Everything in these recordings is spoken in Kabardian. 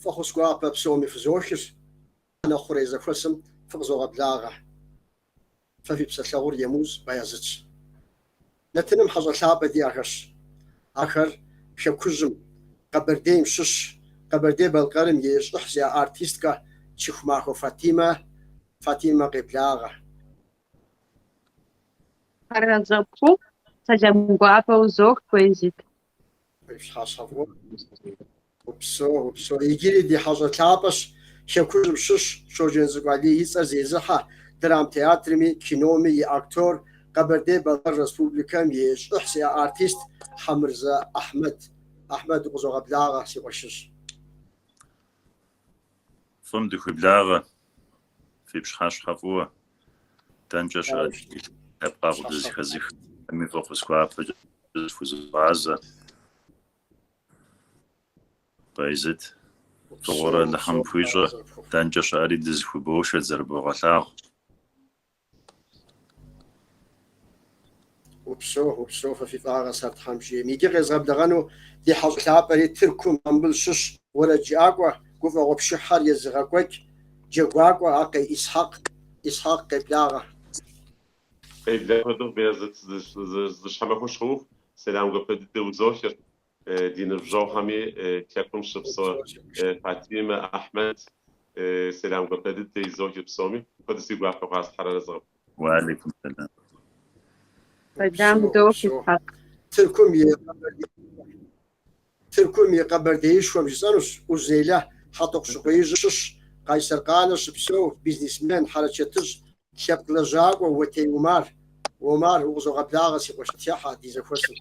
Фӏэхъус гуапэ псоми фызохыр, ӏэнэ хъурей зэхуэсым фыкъызогъэблагъэ. Фэ фи псэлъэгъур Емуз Баязытщ. Нэтыным хьэщӏэ лъапӏэ диӏэхэщ. Ахэр Хэкужьым, Къэбэрдейм щыщ, Къэбэрдей-Балъкъэрым и щӏыхь зиӏэ артисткэ Чыхумахуэ Фатимэ. Фатимэ, къеблагъэ. Тхьэразэ къыпхухъу, сэлам гуапэ узох, Баязит. Пщыхьэщхьэ фӏыуэ. Упсэу, упсэу. Иджыри ди хьэщӏэ лъапӏэщ Хэкужьым щыщ Щоджэнцӏыкӏу Алий и цӏэр зезыхьэ драмтеатрми киноми и актер, Къэбэрдей-Балъкъэр Республикэм и щӏыхь зиӏэ артист Хьэмырзэ Ахьмэд. Ахьмэд, укъызогъэблагъэ, си къуэшыжь. Фӏым дыхуеблагъэ, фи пщыхьэщхьэ фӏыуэ. Дэнкӏэ щыӏэ ди лъэпкъэгъу дызэхэзыхми фӏэхъус гуапэкӏэ зыхузогъазэ. Баязит, фӏыгъуэр Алыхьым пхуищӏэ, дэнкӏэ щыӏэри дызыхубошэ, дызэрыбогъэлъагъу. Упсэу, упсэу, фэ фи фӏагъэщ ар Тхьэм жиӏэм. Иджы къезгъэблэгъэну ди хьэщӏэ лъапӏэри Тыркум, Стамбул щыщ уэрэджыӏакӏуэ, гуфӏэгъуэ пшыхьхэр езыгъэкӏуэкӏ джэгуакӏуэ Акъей Исхьэкъ. Исхьэкъ, къеблагъэ. Къеблагъэ хуэдэу Баязит зы щхьэмахуэшхуэ ухъу, сэлам гуапэ дыдэ узохыр. Ди ныбжьэгъухэми Хэкум щыпсэу Фатимэ, Ахьмэд, сэлам гуапэ дыдэ изохыр псоми. Куэду си гуапэ хъуащ Тхьэразэ къыпхухъу. Уалейкум сэлам. Сэлам удох, Исхьэкъ. Тыркум и Тыркум и Къэбэрдеишхуэм жысӏэнущ, Узунейлэ Хьэтӏохъущыкъуеижьым щыщ, Къайсэр къалэ щыпсэу бизнесмен, хьэрычэтыщӏ, лъэпкъ лэжьакӏуэ Уэтей Умар. Умар, укъызогъэблагъэ, си къуэш, техьэ ди зэхуэсым.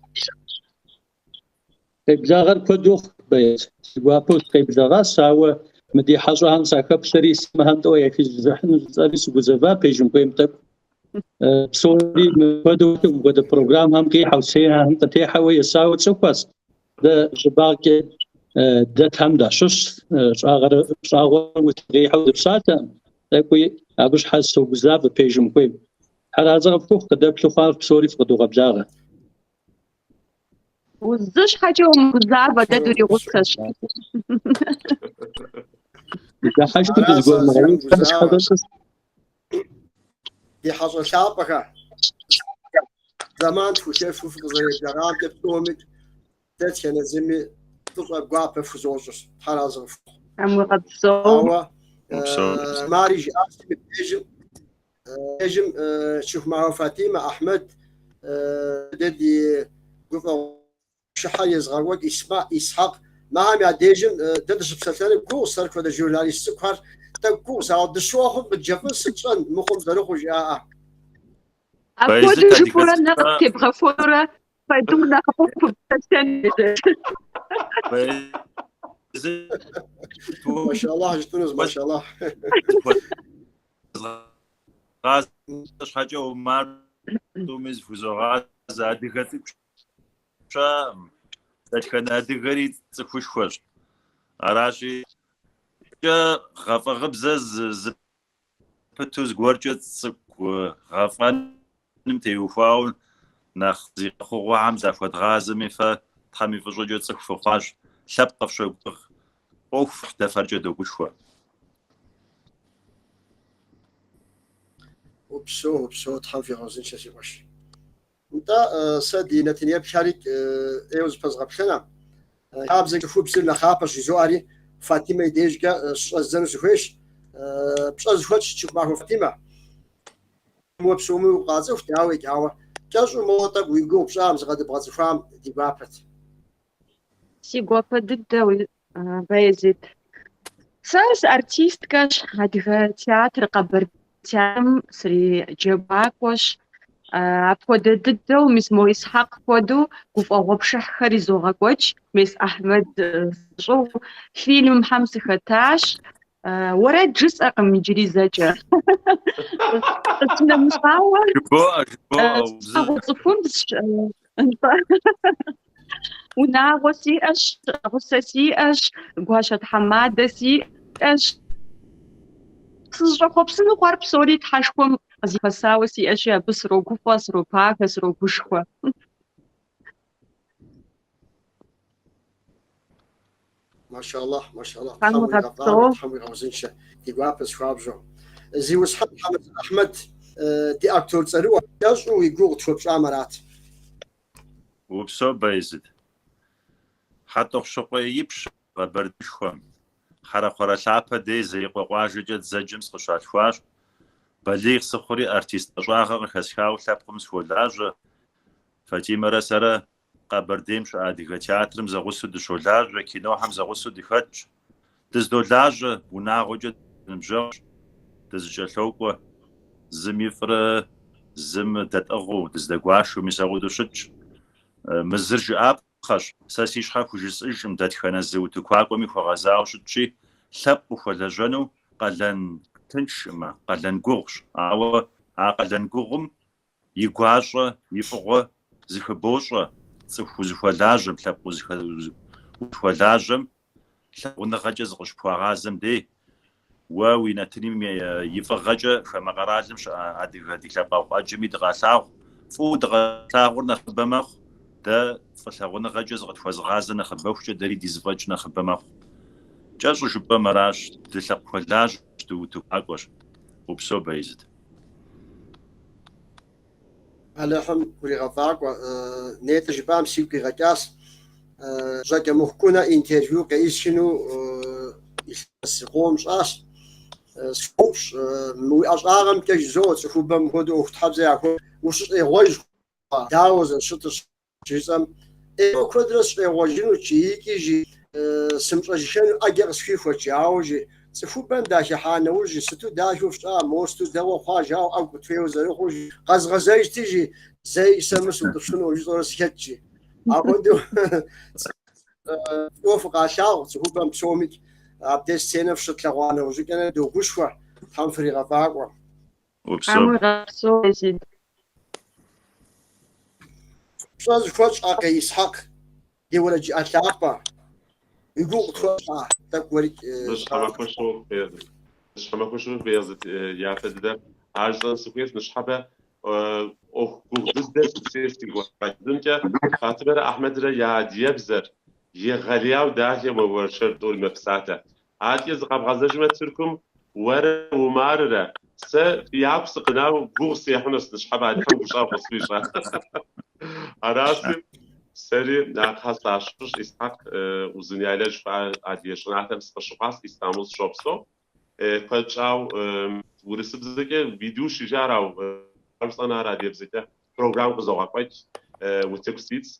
Къеблагъэр куэд ухъу, Баязит. Си гуапэу сыкъеблэгъащ, ауэ мы ди хьэщӏэхэм сахэплъэри, мыхэм тӏэу яхизгъэзыхьыну жысӏэри сыгузэва пэжым хуейм тӏэкӏу. Псори мыпхуэдэу мыпхуэдэ программэхэм къихьэу, сценэхэм къытехьэуэ есауэ цӏыхухэщ. Дэ щӏыбагъкӏэ дэтхэм дащыщщ, щӏагъуэ утыку къихьэу дыпсалъэкъым. Тӏэкӏуи абы щхьэ согузавэ пэжым хуейм. Тхьэразэ къыфхухъу, къыдэплъу хъуар псори фыкъыдогъэблагъэ. Зы щхьэкӏэ умыгузавэ, дэ дуригъусэщ. Дыхьэшхыу дызыгуэрмыгъэув щхьэ Ди хьэщӏэ лъапӏэхэ, зэман тхухэфхыу фыкъызэреблэгъамкӏэ псоми дэтхэнэ зыми фӏыщӏэ гуапэ фхузощӏыр. Тхьэразэ къыфхухъу. Тхьэм уигъэпсэу. Ауэ Умари жиӏащ мыбдежым дежым Чыхумахуэ Фатимэ, Ахьмэд, дэ ди гуфӏэгъуэ пшыхьыр езыгъэкӏуэкӏ Исхьэкъ. Махэм я дежым дэ дыщыпсэлъэныр гугъу, сэр хуэдэ журналист цӏыкӏухэр тӏэкӏу гугъущ, ауэ дыщыуэ хъум къыджэфӏын сыт тщӏэн, мыхъум зэрыхъуу жаӏэ. Апхуэдэу жыпӏэурэ нэ къыттебгъэхуэнурэ куэдым нэхъыфӏу ппсэлъэн. Машаллахь жытӏэнущ, машаллахь. Згъазэ щхьэкӏэ Умар тӏуми зыхузогъазэ адыгэ цӏыкӏу щыӏэкъым. Дэтхэнэ адыгэри цӏыхушхуэщ. Аращи, кӏэ гъэфӏэгъыбзэ зыпыту зыгуэркӏэ цӏыкӏу гъэфӏэным теухуауэ нэхъ зи къэхъугъуэхэм захуэдгъазэми, фэ Тхьэм и фӏыщӏэкӏэ цӏыху фыхъуащ, лъэпкъ къыфщогугъ, ӏуэху дэ фэркӏэ догушхуэ. Упсэу, упсэу, Тхьэм фигъэузыншэ, си къуэш. Нтӏэ, сэ ди нэтын еплъхэри ӏейуэ зыпэзгъэплъынэ. Хабзэ цӏыхубзыр нэхъапэщ жызоӏэри, Фатимэ и дежкӏэ щыщӏэздзэну сыхуейщ. Пщӏэ зыхуэтщӏ Чыхумахуэ Фатимэ. Уэ псоми укъацӏыхут, дауикӏ, ауэ кӏэщӏу моуэ тӏэкӏу уи гугъу пщӏам, зыкъэдыбгъэцӏыхуам ди гуапэт. Си гуапэ дыдэу, Баязит. Сэ сыартисткэщ, адыгэ театр, къэбэрдей театрым сриджэгуакӏуэщ. Апхуэдэ дыдэу, мис мо Исхьэкъ хуэдэу гуфӏэгъуэ пшыхьхэр изогъэкӏуэкӏ, мис Ахьмэд сщӏыгъуу фильмхэм сыхэтащ. Уэрэд жысӏэкъым иджыри зэкӏэ. Къищынэмыщӏауэ, Жыбоӏэ, жыбоӏэ, унагъуэ цӏыхубзщ. Унагъуэ сиӏэщ, гъусэ сиӏэщ, гуащэ тхьэмадэ сиӏэщ. Сызыщӏэхъуэпсыну хъуар псори Тхьэшхуэм къызипэсауэ сиӏэщи, абы срогуфӏэ, сропагэ, срогушхуэ. Машаллахь, машаллахь, Тхьэм Тхьэм уигъэпсэу. уигъэфӏакӏуэ, Тхьэм уигъэузыншэ. Ди гуапэщ хуабжьу. Зиусхьэн Хьэмырзэ Ахьмэд, ди актер цӏэрыӏуэ, кӏэщӏу уи гугъу тхуэпщӏам арат. Упсэу, Баязит. Хьэтӏохъущыкъуей Ипщэ, Къэбэрдышхуэм, Хьэрэкхъуэрэ лъапэ дей Зеикъуэ къуажэкӏэ дызэджэм сыкъыщалъхуащ. Балигъ сыхъури артист ӏэщӏагъэ къыхэсхауэ лъэпкъым сыхуолажьэ. Фатимэрэ сэрэ Къэбэрдейм щыӏэ адыгэ театрым зэгъусэу дыщолажьэ, кинохэм зэгъусэу дыхэтщ. Дыздолажьэ, унагъуэкӏэ дыныбжьэгъущ, дызэкӏэлъокӏуэ, зым ифӏрэ зым дэтӏыгъыу, дыздэгуашэу, мис апхуэдэу щытщ. Мы зыр жыӏапхъэщ, сэ си щхьэ хужысӏэжкъым, дэтхэнэ зы утыкуакӏуэми хуэгъэзауэ щытщи, лъэпкъ ухуэлэжьэну къалэн тыншкъым, къалэн гугъущ, ауэ а къалэн гугъум и гуащӏэ, и фӏыгъуэ зыхыбощӏэ, цӏыху узыхуэлажьэм, лъэпкъ узыхуэлажьэм лъагъуныгъэкӏэ зыкъыщыпхуагъазэм дей, уэ уи нэтыным и фӏыгъэкӏэ хамэ къэралым щыӏэ адыгэ ди лъэпкъэгъу ӏэджэми дыкъалъагъу, фӏыуэ дыкъалъагъур нэхъыбэ мэхъу, дэ фӏы лъагъуныгъэкӏэ зыкъытхуэзыгъазэ нэхъыбэхукӏэ дэри ди зэфӏэкӏ нэхъыбэ мэхъу. Кӏэщӏу жыпӏэм аращ, дылъэпкъхуэлажьэщ, дыутыкуакӏуэщ. Упсэу, Баязит. Алыхьым уригъэфӏакӏуэ. Нетӏэ жыпӏам сигу къигъэкӏащ. Жьакӏэмыхъу Кӏунэ интервью къеӏысхыну илъэс зыкъом щӏащ. Соупщӏ, мы уи ӏэщӏагъэмкӏэ жызоӏэ цӏыхубэм мыпхуэдэу ӏуэхутхьэбзэ яхуэ ущыщӏегъуэж хъуа, дауэ зэрыщытыр Жысӏэм, ӏейуэ куэдрэ сыщӏегъуэжынут, жи, икӏи, жи, сымыщӏэжыххэну ӏэджэ къысхуихуэт, жи, ауэ, жи, цӏыхубэм дахыхьа нэужь, жи, сыту дахэу фщӏа, моуэ сыту дэгъуэ хъуа, жаӏэу ӏэгу къытхуеуэ зэрыхъуу, жи, къэзгъэзэжти, жи, зэи сэ мыр сыутӏыпщыну жысӏэурэ сыхэт, жи. Апхуэдэу фӏыуэ фыкъалъагъу цӏыхубэм псомикӏ, абдей сценэм фыщытлъэгъуа нэужьыкӏэ догушхуэ, Тхьэм фригъэфӏакӏуэ. Тхьэм уигъэпсэу, Езид. Пщӏэ зыхуэтщӏ Акъей Исхьэкъ, ди уэрэджыӏэ лъапӏэ, уи гугъу къытхуэщӏ тӏэкӏу уэрикӏ. Ныщхьэмахуэ щохъу, Баязит. Ныщхьэмахуэ щохъу, Баязит, япэ дыдэ. Ар жысӏэну сыхуейщ, ныщхьэбэ ӏуэху гугъу дыдэ сысейщ си гугъэмкӏэ. Фатимэрэ Ахьмэдрэ я адыгэбзэр егъэлеяуэ дахэ мэуэршэр тӏури мэпсалъэ. Адэкӏэ зыкъэбгъэзэжмэ Тыркум уэрэ Умаррэ, сэ фи яку сыкъынауэ гугъу сехьынущ ныщхьэбэ Алыхьым гущӏэгъу къысхуищӏ. Аращи, сэри Акъхэ сащыщ, Исхьэкъ Узуняйлэ жыхуаӏэ адыгэ щӏыналъэм сыкъыщыхъуащ, Истамбул сыщопсэу. Куэд щӏауэ урысыбзэкӏэ ведущий жаӏэр, ауэ жысӏэн ар адыгэбзэкӏэ программ къызогъэкӏуэкӏ, утыку ситщ.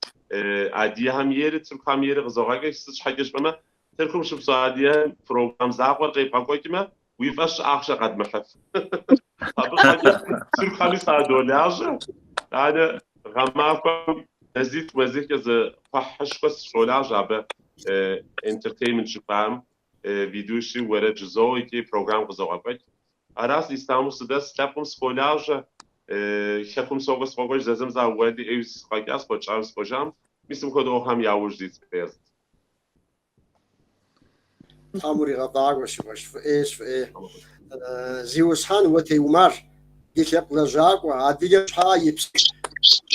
Адыгэхэм ейри, тыркухэм ейри къызогъэкӏуэкӏ, сыт щхьэкӏэ жыпӏэмэ, Тыркум щыпсэу адыгэм программ закъуэр къебгъэкӏуэкӏмэ, уи фӏэщ ахъшэ къэдмыхьыф. Абы щхьэкӏэ тыркухэми садолажьэ. Итӏанэ гъэмахуэм мазитӏ мазихкӏэ зы кхъухьышхуэ сыщолажьэ абы entertainment жыхуаӏэм ведущий уэрэд жызоӏэ икӏи программ къызогъэкӏуэкӏ. Аращ Истамбул сыдэс, лъэпкъым сыхуолажьэ, хэкум сокӏуэ сыкъокӏуэж, зэзэмызэ уэрэди ӏейуэ сыкъэкӏащ, куэд щӏауэ сыкӏуэжам. Мис мыпхуэдэ ӏуэхухэм я ужь ситщ, Баязит. Тхьэм уригъэфӏакӏуэ, си къуэш, фӏы ӏейщ, фӏы ӏей. Зиусхьэн Уэтей Умар, ди лъэпкъ лэжьакӏуэ, адыгэм щхьа и псэ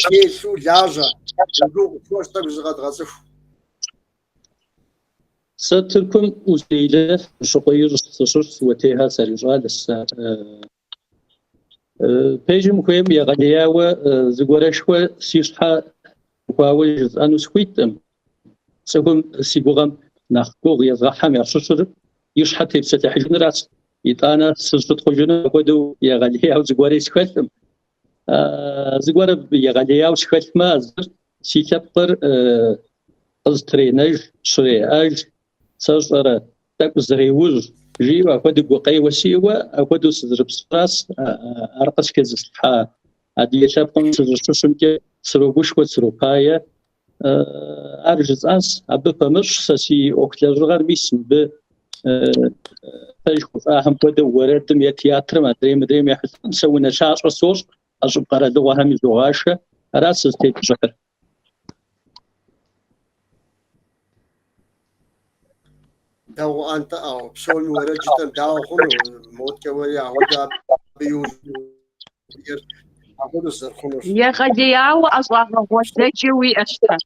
телъу лажьэ, уи гугъу къытхуэщӏ тӏэкӏу зыкъэдгъэцӏыху. Сэ Тыркум Узуняйлэ Хьэтӏохъущыкъуеищӏ сыщыщщ, Уэтейхэ сарищӏалэщ сэ. Пэжым ухуейм егъэлеяуэ зыгуэрэшхуэ си щхьэ теухуауэ жысӏэну сыхуиткъым. Цӏыхум си гугъэм нэхъ гугъу езыгъэхьхэм ящыщыр и щхьэ тепсэлъыхьыжыныращ. Итӏанэ сыщытхъужыну апхуэдэу егъэлеяуэ зыгуэри схэлъым. Зыгуэр егъэлеяуэ схэлъмэ, а зыр си лъэпкъыр къызтренэж, щреӏэж, сэ сщӏэрэ тӏэкӏу зреужь жиӏэу апхуэдэу гукъеуэ сиӏэуэ, апхуэдэу сызэрыпсэуращ ар къысхэзылъхьа адыгэ лъэпкъым сызэрыщыщымкӏэ срогушхуэ, сропае. Ар жысӏащ, абы пэмыщӏ сэ си ӏуэху лэжьыгъэр мис мыбы пэж хъулӏахэм хуэдэу уэрэдым е театрым адрейм мыдрейм ехьэлӏам сэ унэлъащӏэ сощӏ, ӏэщӏыб къэралыгъуэхэм изогъашэ, аращ сызытелэжьыхьыр. Дэгъуэ ӏэнтӏэ, ауэ псоми уэрэд жытӏэм дауэ хъуну, моткӏэ уэри ахуэдэу абы иужь апхуэдэу зэрыхъунур. Егъэлеяуэ ӏэщӏагъэ гъуэзэджэ уиӏэщ тӏэ.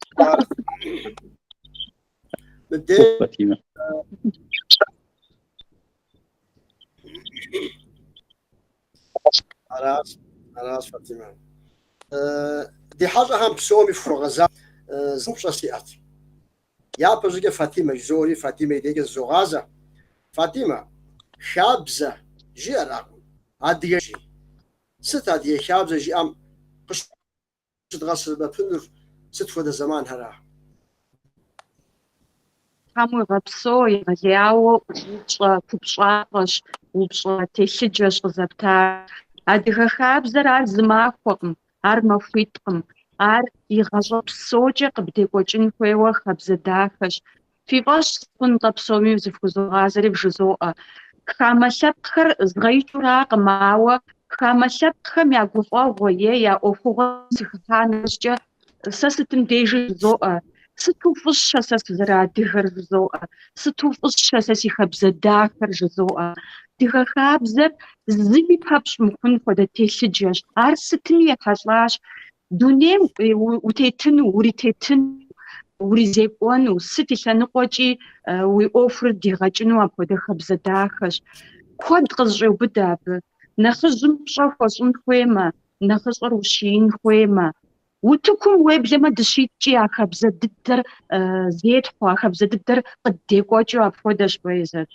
Мыбдеж Фатимэ. Аращ, аращ, Фатимэ. Ди хьэщӏэхэм псоми фхуэгъэза зы упщӏэ сиӏэт. Япэщӏыкӏэ Фатимэ жызоӏэри, Фатимэ и дежкӏэ зызогъазэ. Фатимэ, хабзэ жиӏэракъым, адыгэ жи. Сыт адыгэ хабзэ жиӏэм къыщыдгъэсэбэпынур сыт хуэдэ зэманхэра? Тхьэм уигъэпсэу, егъэлеяуэ упщӏэ купщӏафӏэщ, упщӏэ телъыджэщ къызэптар. Адыгэ хабзэр ар зы махуэкъым, ар махуитӏкъым, ар игъащӏэ псокӏэ къыбдекӏуэкӏын хуейуэ хабзэ дахэщ. Фи фӏэщ хъун-тӏэ псоми зыфхузогъазэри вжызоӏэ. Хамэ лъэпкъхэр згъэикӏыуракъым, ауэ хамэ лъэпкъхэм я гуфӏэгъуэ е я ӏуэхугъуэ сыхыхьа нэужькӏэ сэ сытым дежи жызоӏэ, сыту фӏыщэ сэ сызэрыадыгэр жызоӏэ, сыту фӏыщэ сэ си хабзэ дахэр жызоӏэ. Адыгэ хабзэр зыми пэпщӏ мыхъун хуэдэ телъыджэщ. Ар сытми ехьэлӏащ. Дунейм утетыну, уритетыну, уризекӏуэну, сыт и лъэныкъуэкӏи уи ӏуэхур дигъэкӏыну апхуэдэ хабзэ дахэщ. Куэд къызэщӏеубыдэ абы. Нэхъыжьым пщӏэ хуэщӏын хуеймэ, нэхъыщӏэр ущиин хуеймэ. Утыкум уеблэмэ дыщиткӏи а хабзэ дыдэр зетхьэу, а хабзэ дыдэр къыддекӏуэкӏыу апхуэдэщ, Байзэт.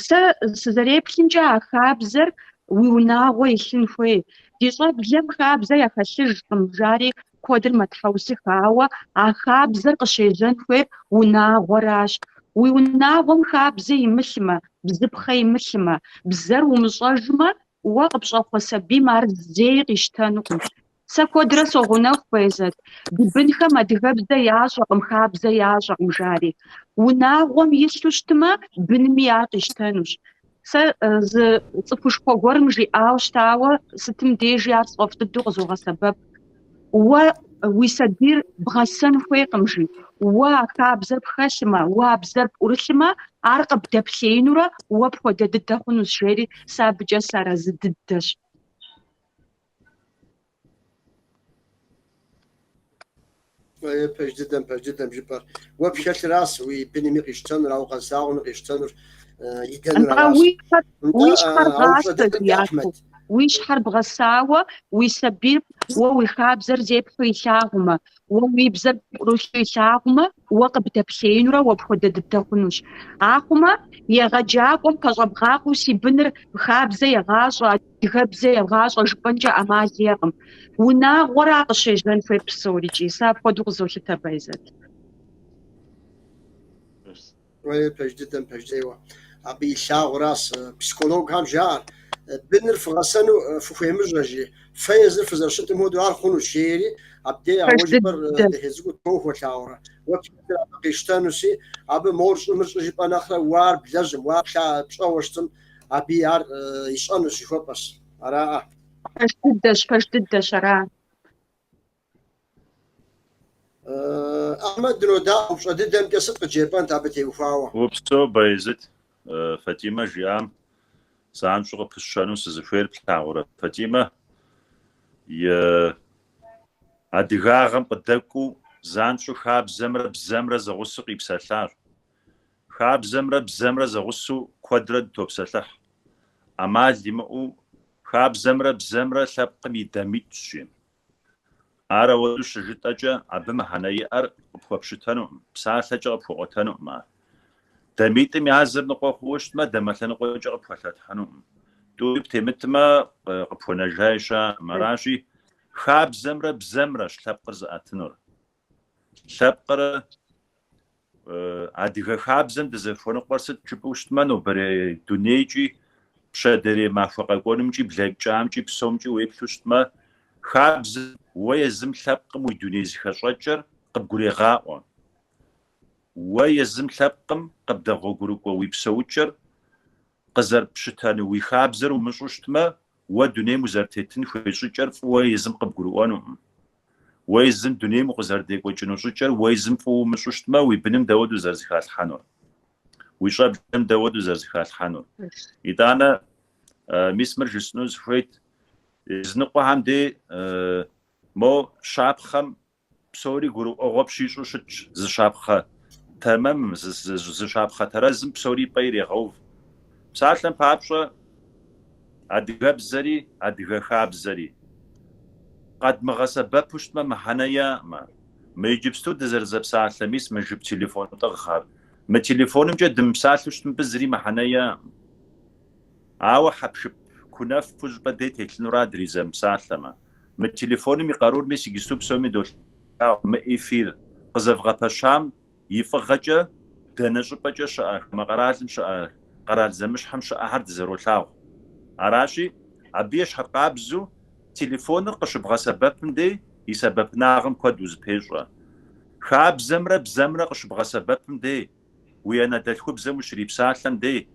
Сэ сызэреплъымкӏэ а хабзэр уи унагъуэ илъын хуей. Ди щӏэблэм хабзэ яхэлъыжкъым, жари куэдыр мэтхьэусыхэ, ауэ а хабзэр къыщежьэн хуейр унагъуэращ. Уи унагъуэм хабзэ имылъмэ, бзыпхъэ имылъмэ, бзэр умыщӏэжмэ, уэ къыпщӏэхъуэ сабийм ар зэи къищтэнукъым. Сэ куэдрэ согъунэху, Байзэт, ди бынхэм адыгэбзэ ящӏэкъым, хабзэ ящӏэкъым, жари. Унагъуэм илъу щытмэ, бынми ар къищтэнущ. Сэ зы цӏыхушхуэ гуэрым жиӏауэ щытауэ, сытым дежи ар сфӏэфӏ дыдэу къызогъэсэбэп. Уэ уи сабийр бгъэсэн хуейкъым, жи. Уэ а хабзэр пхэлъмэ, уэ а бзэр пӏурылъмэ, ар къыбдэплъеинурэ уэ пхуэдэ дыдэ хъунущ, жери сэ абыкӏэ сыарэзы дыдэщ. Пэж дыдэм, пэж дыдэм жыпӏэр. Уэ пхэлъыращ уи бынми къищтэнур, а укъэзылъагъуми къищтэнур, идэнур Нтӏэ, аращ. уи щхьэр, Нтӏэ, уи щхьэр а упщӏэ гъасэ, дыдэмкӏэ, жиӏащ. Ахьмэд. Уи щхьэр бгъэсауэ, уи сабийр уэ уи хабзэр зепхьэу илъагъумэ, уэ уи бзэр пӏурылъу илъагъумэ, уэ къыбдэплъеинурэ уэ пхуэдэ дыдэ хъунущ. Ахъумэ, егъэджакӏуэм пэщӏэбгъакъуэу си быныр хабзэ егъащӏэ, адыгэбзэ егъащӏэ жыпӏэнкӏэ ӏэмал иӏэкъым. Унагъуэра къыщежьэн хуейр псорикӏи. Сэ апхуэдэу къызолъытэ, Байзэт. Уей, пэж дыдэм, пэж дыдэуэ. Абы илъагъуращ психологхэм жаӏэр, быныр фыгъэсэну фыхуемыжьэ, жи, фэ езыр фызэрыщытым хуэдэу ар хъунущ, жери, абдей Пэж а уэ жыпӏэр дыдэ. дахэ цӏыкӏуу тохуэ лъагъурэ. Уэ пхэлъыр абы къищтэнущи, абы мор щӏы, мыр щӏы жыпӏэ нэхърэ уэ ар блэжьым, уэ ар пщӏэуэ щытым, абы ар ищӏэнущ жыхуэпӏэщ. Араӏэ. Пэж дыдэщ, пэж дыдэщ, ара. Ахьмэд, дынодаӏуэ упщӏэ дыдэмкӏэ сыт къыджепӏэнт абы теухуауэ? Упсэу, Байзэт, Фатимэ жиӏам занщӏэу къыпысщэну сызыхуейр плъагъурэ? Фатимэ и адыгагъэм къыдэкӏуэу занщӏэу хабзэмрэ бзэмрэ зэгъусэу къипсэлъащ. Хабзэмрэ бзэмрэ зэгъусэу куэдрэ дытопсэлъыхь. ӏэмал имыӏэу хабзэмрэ бзэмрэ лъэпкъым и дамитӏщ, жи. Ар ауэдэу щыжытӏэкӏэ, абы мыхьэнэ иӏэр къыпхуэпщытэнукъым, псалъэкӏэ къыпхуэӏуэтэнукъым ар. Дамитӏым я зыр ныкъуэ хъууэ щытмэ, дамэ лъэныкъуэкӏэ къыпхуэлъэтыхьынукъым. Тӏури птемытмэ, къыпхуэнэжаи щыӏэкъым. Аращи, хабзэмрэ бзэмрэщ лъэпкъыр зыӏэтынур. Лъэпкъыр адыгэ хабзэм дызэхуэныкъуэр сыт жыпӏэу щытмэ, нобэрей дунейкӏи, пщэдейрей махуэ къэкӏуэнумкӏи, блэкӏамкӏи, псомкӏи уеплъу щытмэ, хабзэм уэ езым лъэпкъым уи дуней зыхэщӏэкӏэр къыбгурегъаӏуэ. Уэ езым лъэпкъым къыбдэгъуэгурыкӏуэ уи псэукӏэр къызэрыпщытэну уи хабзэр умыщӏу щытмэ, уэ дунейм узэрытетын хуей щӏыкӏэр фӏыуэ езым къыбгурыӏуэнукъым. Уэ езым дунейм укъызэрыдекӏуэкӏыну щӏыкӏэр уэ езым фӏыуэ умыщӏу щытмэ, уи быным дауэдэу зэрызыхалъхьэнур? Уи щӏэблэм дауэдэу зэрызыхалъхьэнур? Итӏанэ, мис мыр жысӏэну сыхуейт, языныкъуэхэм дей мо щапхъэм псори гурыӏуэгъуэ пщищӏу щытщ, зы щапхъэ. тэмэмым, зы щапхъэ тэрэзым псори и пӏэ ирегъэув. Псалъэм папщӏэ, адыгэбзэри адыгэ хабзэри къэдмыгъэсэбэпу щытмэ, мыхьэнэ иӏэкъымэ. Мы иджыпсту дызэрызэпсалъэ, мис мы жып телефон тӏыгъхэр. Мы телефонымкӏэ дымыпсалъэу щытмэ, мыбы зыри мыхьэнэ иӏэкъым. Ауэ хьэпшып кунэфу щӏыпӏэ дей телъынура дризэмыпсалъэмэ. Мы телефоным и къарур мис иджысту псоми долъагъу, мы эфир къызэвгъэпэщам и фӏыгъэкӏэ дэнэ щӏыпӏэкӏэ щыӏэ, хамэ къэралым щыӏэ, къэрал зэмыщхьэм щыӏэхэр дызэролъагъу. Аращи, абы ещхьыркъабзэу телефоныр къыщыбгъэсэбэпым дей и сэбэпынагъым куэд узыпещӏэ. Хабзэмрэ бзэмрэ къыщыбгъэсэбэпым дей, уи анэдэлъхубзэм ущрипсалъэм дей,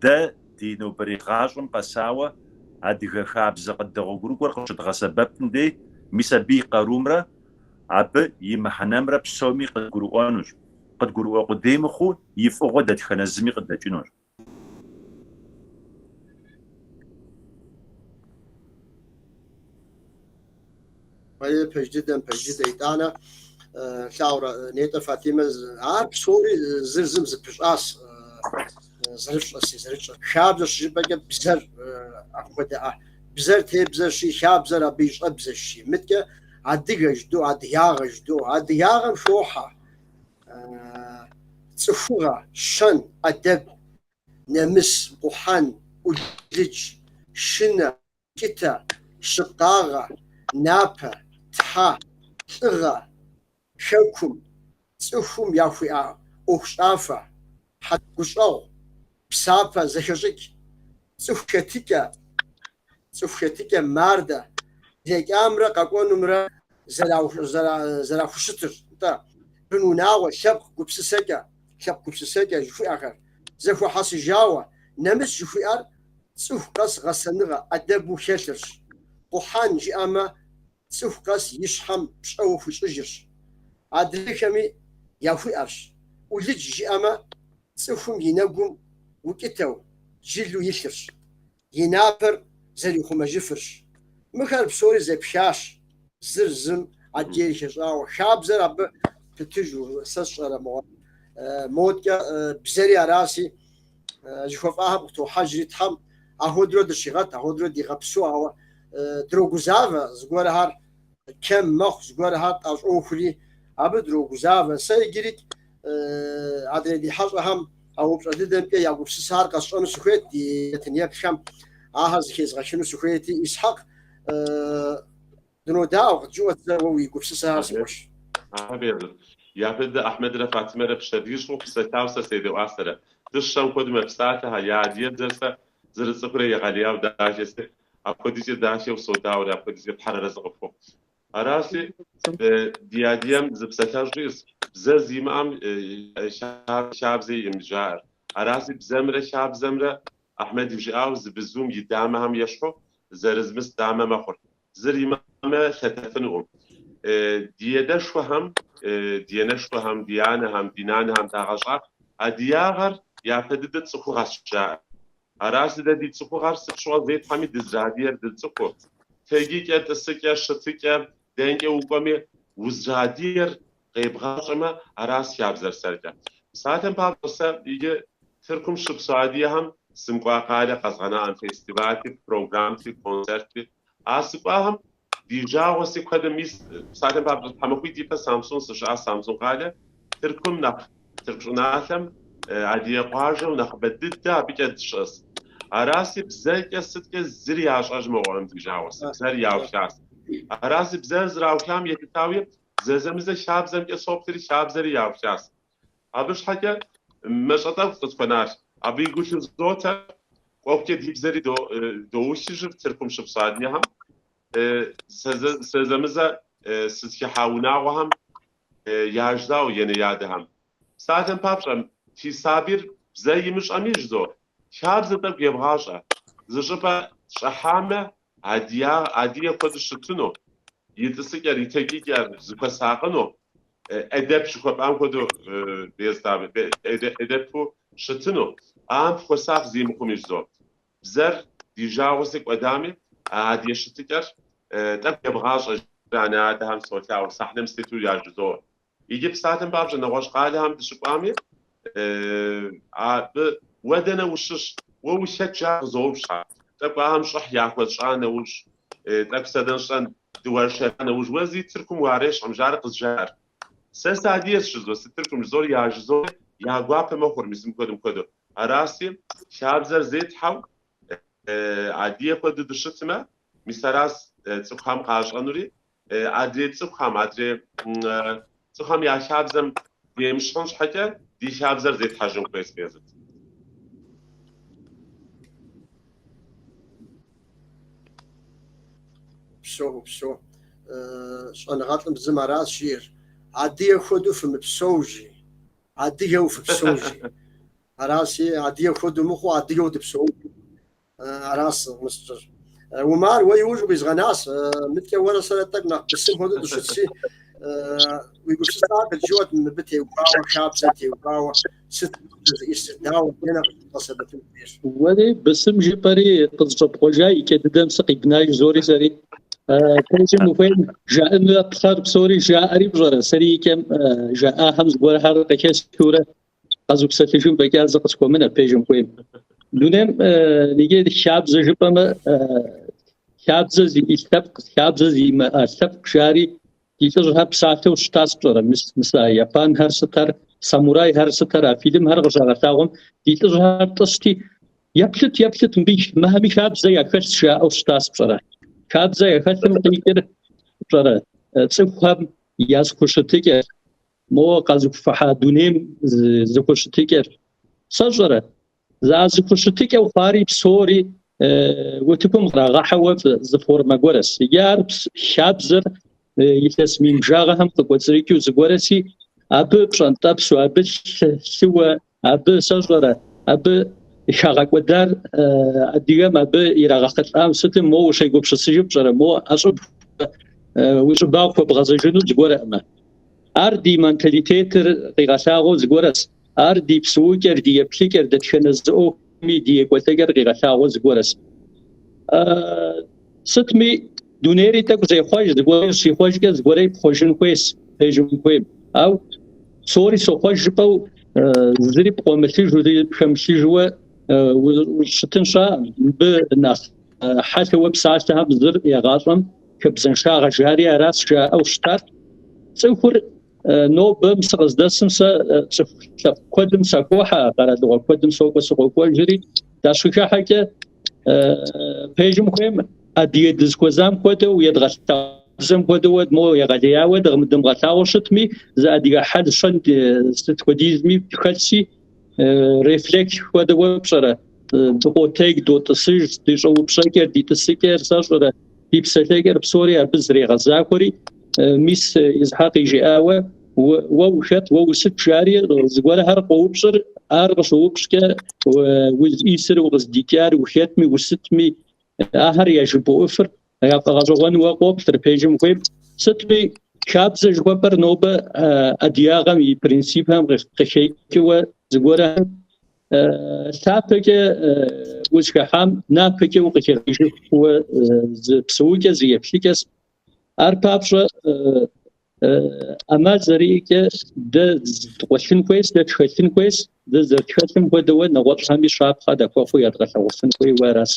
дэ ди нобэрей гъащӏэм къэсауэ адыгэ хабзэ къыддэгъуэгурыкӏуэр къыщыдгъэсэбэпым дей, мис абы и къарумрэ абы и мыхьэнэмрэ псоми къыдгурыӏуэнущ. Къыдгурыӏуэ къудей мыхъуу, и фӏыгъуэ дэтхэнэ зыми къыдэкӏынущ. Пэж дыдэм, пэж дыдэ. Итӏанэ, лъагъурэ, нетӏэ Фатимэ, ар псори зыр зым зыпыщӏащ, зэрыфщӏэси, зэрытщӏэ. Хабзэ щыжыпӏэкӏэ бзэр апхуэдэӏэ. Бзэр тебзэщи, хабзэр абы и щӏэбзэщи. Мыткӏэ адыгэ жыдоӏэ, адыгагъэ жыдоӏэ. Адыгагъэм хохьэ цӏыхугъэ, щэн, ӏэдэб, нэмыс, къухьэн, ӏулыдж, шынэ, укӏытэ, щыпкъагъэ, напэ, тхьэ, лӏыгъэ, хэкум, цӏыхум яхуиӏэ ӏуэхущӏафэ, гущӏэгъу, псапэ, зэхэщӏыкӏ, цӏыху хэтыкӏэ, цӏыху хэтыкӏэ мардэ, блэкӏамрэ къэкӏуэнумрэ зэрахущытыр, нтӏэ, бынунагъуэ, лъэпкъ гупсысэкӏэ, лъэпкъ гупсысэкӏэ жыхуиӏэхэр зэхуэхьэсыжауэ, нэмыс жыхуиӏэр цӏыху къэс гъэсэныгъэ ӏэдэбу хэлъырщ, къухьэн жиӏэмэ, цӏыху къэс и щхьэм пщӏэуэ хуищӏыжырщ, адрейхэми яхуиӏэрщ, ӏулыдж жиӏэмэ, цӏыхум и нэгум укӏытэу, джылу илъырщ, и напэр зэрихъумэжыфырщ. Мыхэр псори зэпхащ, зыр зым адрейр хэщӏауэ. Хабзэр абы пытыжу, сэ сщӏэрэ мыгъуэ. Модкӏэ бзэри араси, жыхуэфӏахэм къытохьэжри, Тхьэм ахуэдурэ дыщигъэт, ахуэдурэ дигъэпсэу, ауэ дрогузавэ, зыгуэрхэр кэм мэхъу, зыгуэрхэр тӏэщӏохури, абы дрогузавэ. Сэ иджырикӏ адрей ди хьэщӏэхэм а упщӏэ дыдэмкӏэ я гупсысэхэр къэсщӏэну сыхуейт, ди нэтын еплъхэм ахэр зыхезгъэхыну сыхуейти, Исхьэкъ, Дынодаӏуэ, къыджыӏуэт зэ уэ уи гупсысэхэр, си къуэш. Япэ дыдэ Ахьмэдрэ Фатимэрэ пщэдджыжь псэлъауэ сэ седэӏуа сэрэ. Дыщэм хуэдэу мэпсалъэхэ, я адыгэбзэр сэ зэрыцӏыхурэ егъэлеяуэ дахэси, апхуэдизкӏэ дахэу содаӏуэри, апхуэдизкӏэ Тхьэр арэзы къыфхухъу. Аращи, ди адыгэм зы псалъэжь иӏэщ, бзэ зимыӏэм хабзэ иӏэм жаӏэр. Аращи, бзэмрэ хабзэмрэ Ахьмэд жиӏауэ зы бзум и дамэхэм ещхьу зэрызмыс дамэ мэхъур. Зыр имыӏэмэ лъэтэфынукъым. Ди адэшхуэхэм, ди анэшхуэхэм, ди анэхэм, ди нанэхэм дагъэщӏар адыгагъэр япэ дыдэ цӏыхугъэщ жаӏэ. Аращи, дэ ди цӏыхугъэр сыт щыгъуэ зетхьэми дызэрыадыгэр дыцӏыхуу, тэджыкӏэ, тӏысыкӏэ, щытыкӏэ, дэнкӏэ укӏуэми, узэрыадыгэр къебгъащӏэмэ, аращ хабзэр сэркӏэ. Псалъэм папщӏэ, сэ иджы Тыркум щыпсэу адыгэхэм сымыкӏуа къалэ къэзгъэнаӏым фестивалти, программти, концертти. А сыкӏуахэм ди жагъуэси куэдым мис, псалъэм папщӏэ, тхьэмахуитӏ ипэ Самсун сыщыӏа Самсун къалэ, Тыркум нэхъ, Тырку щӏыналъэм адыгэ къуажэу нэхъыбэ дыдэ абыкӏэ щыӏэс. Араси бзэкӏэ сыткӏэ зыри ящӏэж мыгъуэм ди жагъуэси, бзэр яухащ. Араси бзэр зэраухам елъытауи, зэзэмызэ хабзэмкӏэ соплъри, хабзэри яухащ. Абы щхьэкӏэ мащӏэ тӏэкӏу къытхуэнащ. Абы и гу лъызотэ, кӏуэхукӏэ ди бзэри доухыжыр Тыркум щыпсэу адыгэхэм. Зэзэмызэ сызыхыхьа унагъуэхэм яжызоӏэ анэ-адэхэм. Псалъэм папщӏэ, фи сабийр бзэ имыщӏэми жызоӏэ, хабзэ тӏэкӏу евгъащӏэ. Зы щӏыпӏэ щӏыхьамэ, адыгэ хуэдэу щытыну, и тӏысыкӏэр, и тэджыкӏэр зыхуэсакъыну, ӏэдэб жыхуэпӏам хуэдэу ӏэдэбу щытыну. Ам фхуэсакъ зи мыхъуми жызоӏэ. Бзэр ди жагъуэси кӏуэдами, а адыгэ щытыкӏэр тӏэкӏу евгъащӏэ анэ-адэхэм солъаӏуэ, сахнэм сытету яжызоӏэ. Иджы псалъэм папщӏэ нэгъуэщӏ къалэхэм дыщыкӏуами, абы уэ дэнэ ущыщ, уэ ухэт жаӏэ къызоупщӏхьэ. Тӏэкӏу ахэм щӏыхь яхуэсщӏа нэужь, тӏэкӏу садэнщӏэн дыуэршэра нэужь, уэ зи Тыркум уарещхькъым, жари къызжаӏэр. Сэ сыадыгэщ жызоӏэ, сы-Тыркум жызори яжызоӏэ, я гуапэ мэхъур, мис мыпхуэдэу, мыпхуэдэу. Араси, хабзэр зетхьэу, адыгэ хуэдэу дыщытмэ, мис аращ цӏыхухэм къащӏэнури, адрей цӏыхухэм, адрей цӏыхухэм я хабзэм демыщхьын щхьэкӏэ ди хабзэр зетхьэжын хуейщ, Бейазыт. Упсэу, упсэу. Щӏэныгъэлӏым зым аращ жиӏэр, адыгэ хуэдэу фымыпсэу, жи, адыгэу фыпсэу, жи. Араси, адыгэ хуэдэу мыхъуу, адыгэу дыпсэу. Аращ мысыр. Умар, уэ иужь укъизгъэнащ, мыткӏэ уэрэ сэрэ тӏэкӏу нэхъ бысым хуэдэу дыщытщи, уи гупсысэр къыджыӏуэт мыбы теухуауэ, хабзэм теухуауэ, сыт зыӏисыр, дауэ, дэнэ къэдгъэсэбэпын хуейр? Уэри бысым жыпӏэри къызыщӏэпхъуэжа икӏэ дыдэм сыкъибна жызори сэри. Пэжым ухуейм жаӏэныпхъэр псори жаӏэри пщӏэрэ, сэри икӏэм жаӏахэм зыгуэрхэр къыхэсхыурэ къэзупсэлъыжын фӏэкӏа зы къысхуэмынэ пэжым хуейм. Дунейм иджы хабзэ жыпӏэмэ, хабзэ зиӏэ лъэпкъ, хабзэ зимыӏэ лъэпкъ жари ди лӏыжьхэр псалъэу щытащ пщӏэрэ, мис мис а японхэр сытхэр, самурайхэр сытхэр, а фильмхэр къыщагъэлъагъуэм ди лӏыжьхэр тӏысти, еплъыт, еплъыт, мыбы мыхэми хабзэ яхэлъщ жаӏэу щытащ пщӏэрэ. Хабзэ яхэлъым къикӏыр пщӏэрэ, цӏыхухэм я зэхущытыкӏэр, Моуэ къэзыуфыхьа дунейм зэхущытыкӏэр сэ щӏэрэ? А зэхущытыкӏэу хъуари псори утыкум кърагъэхьэуэ зы формэ гуэрэс. Иджы ар хабзэр илъэс мин бжагъэхэм къыкӏуэцӏрыкӏыу зыгуэрэси, абы пщӏэнтӏэпсу, абы лъыуэ, абы сэ щӏэрэ, абы хагъэкӏуэдар адыгэм абы ирагъэхъылӏам сытым моуэ ущегупсысыжу пщӏэрэ, моуэ ӏэщӏыб уи щӏыбагъ хуэбгъэзэжыну зыгуэрэӏымэ. Ар ди менталитетыр къигъэлъагъуэу зыгуэрэс, ар ди псэукӏэр, ди еплъыкӏэр, дэтхэнэ зы ӏуэхуми ди екӏуэлӏэкӏэр къигъэлъагъуэу зыгуэрэс. Сытми, дунейри тӏэкӏу зехъуэж, зыгуэр щихъуэжкӏэ зыгуэри пхъуэжын хуейс, пэжым хуейм. Ау псори сохъуэж жыпӏэу зыри пкъуэмылъыжу, зыри пхэмылъыжуэ ущытын щыӏэкъым. Мыбы нэхъ хьэлъэуэ псалъэхэм зыр егъащӏэм хабзэншагъэ жари аращ жаӏэу щытар. Цӏыхур нобэм сыкъыздэсым сэ цӏыху лъэпкъ куэдым сахохьэ, къэралыгъуэ куэдым сокӏуэ сыкъокӏуэжри, дащыхыхьэкӏэ пэжым хуейм адыгэ дызыхуэзам хуэдэу едгъэлъагъу хуэдэу мо егъэлеяуэ дымыгъэлъагъуэу щытми, зы адыгэ хьэл-щэн сыт хуэдизми тхэлъщи, рефлекс хуэдэуэ пщӏэрэ, дыкъотэдж, дотӏысыж, ди щӏэупщӏэкӏэр, ди тӏысыкӏэр, сэ щӏэрэ, ди псэлъэкӏэр псори абы зрегъэзахуэри, мис Исхьэкъ жиӏауэ, уэ ухэт, уэ усыт жари, зыгуэрхэр къоупщӏыр, ар къыщоупщӏкӏэ узиӏисыр, укъыздикӏар, ухэтми, усытми, ахэр яжыбоӏыфыр, яфӏэгъэщӏэгъуэну уэ къоплъыр, пэжым хуейм. Сытми, хабзэ жыхуэпӏэр нобэ адыгагъэм и принципхэм къыхэкӏыуэ зыгуэрхэр лъапэкӏэ узыхыхьам напэкӏэ укъыхигъэжыхуэ зы псэукӏэ, зы еплъыкӏэс. Ар папщӏэ ӏэмал зэриӏэкӏэ дэ дкъуэлъын хуейщ, дэ тхэлъын хуейщ, дэ зэрытхэлъым хуэдэуэ нэгъуэщӏхэми щапхъэ дахуэхъуу ядгъэлъэгъуфын хуейуэ аращ.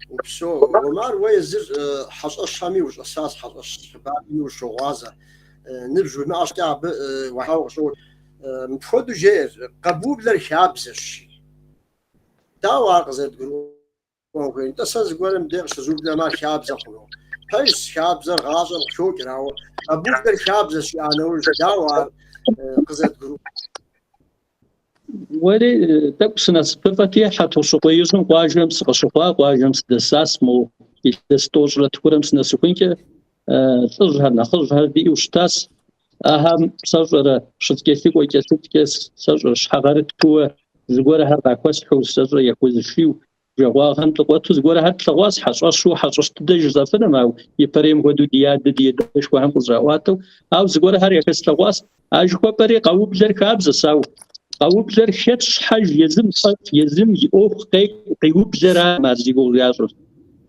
Упсэу, Умар, уэ езыр хьэщӏэщхэми ущӏэсащ, хьэщӏэщ хъыбарми ущогъуазэ. Ныбжь уимыӏэ щхьэкӏэ абы уахьауэ къыщӏокӏ. Мыпхуэдэу жеӏэр, къэбублэр хабзэщ. Дауэ ар къызэрыдгурыӏуэн хуейр? Нтӏэ, сэ зыгуэрым дей къыщызублэмэ, ар хабзэ хъуну? Пэжщ, хабзэр гъащӏэм къыхокӏыр, ауэ къэбублэр хабзэщ жиӏа нэужь, дауэ ар къызэрыдгурыӏуэн? Уэри тӏэкӏу сынасыпыфӏэти, Хьэтӏохъущыкъуеижьым къуажэм сыкъыщыхъуа, къуажэм сыдэсас, мо илъэс тӏощӏрэ тхурэм сынэсыхункӏэ лӏыжьхэр, нэхъыжьхэр диӏэу щытас. Ахэм сэ щӏэрэ щыткӏэлъыкӏуэкӏэ сыткӏэ сэ щӏэрэ щхьэгъэрытууэ зыгуэрхэр къахуэсхьу, сэ щӏэрэ яхуэзышийу, жагъуагъэм дыкъуэту зыгуэрхэр тлъэгъуащ, хьэщӏэщу, хьэщӏэщ дыдэ жысӏэфынум, ауэ ипэрейм хуэдэу ди адэ, ди адэшхуэхэм къызэраӏуатэу, ауэ зыгуэрхэр яхэслъэгъуащ. А жыхуэпӏэри къэублэр хабзэщ, ауэ къэублэр хэт щхьэж езым фӏэфӏ, езым и ӏуэху къиублэрам ар зи гугъу ящӏыр.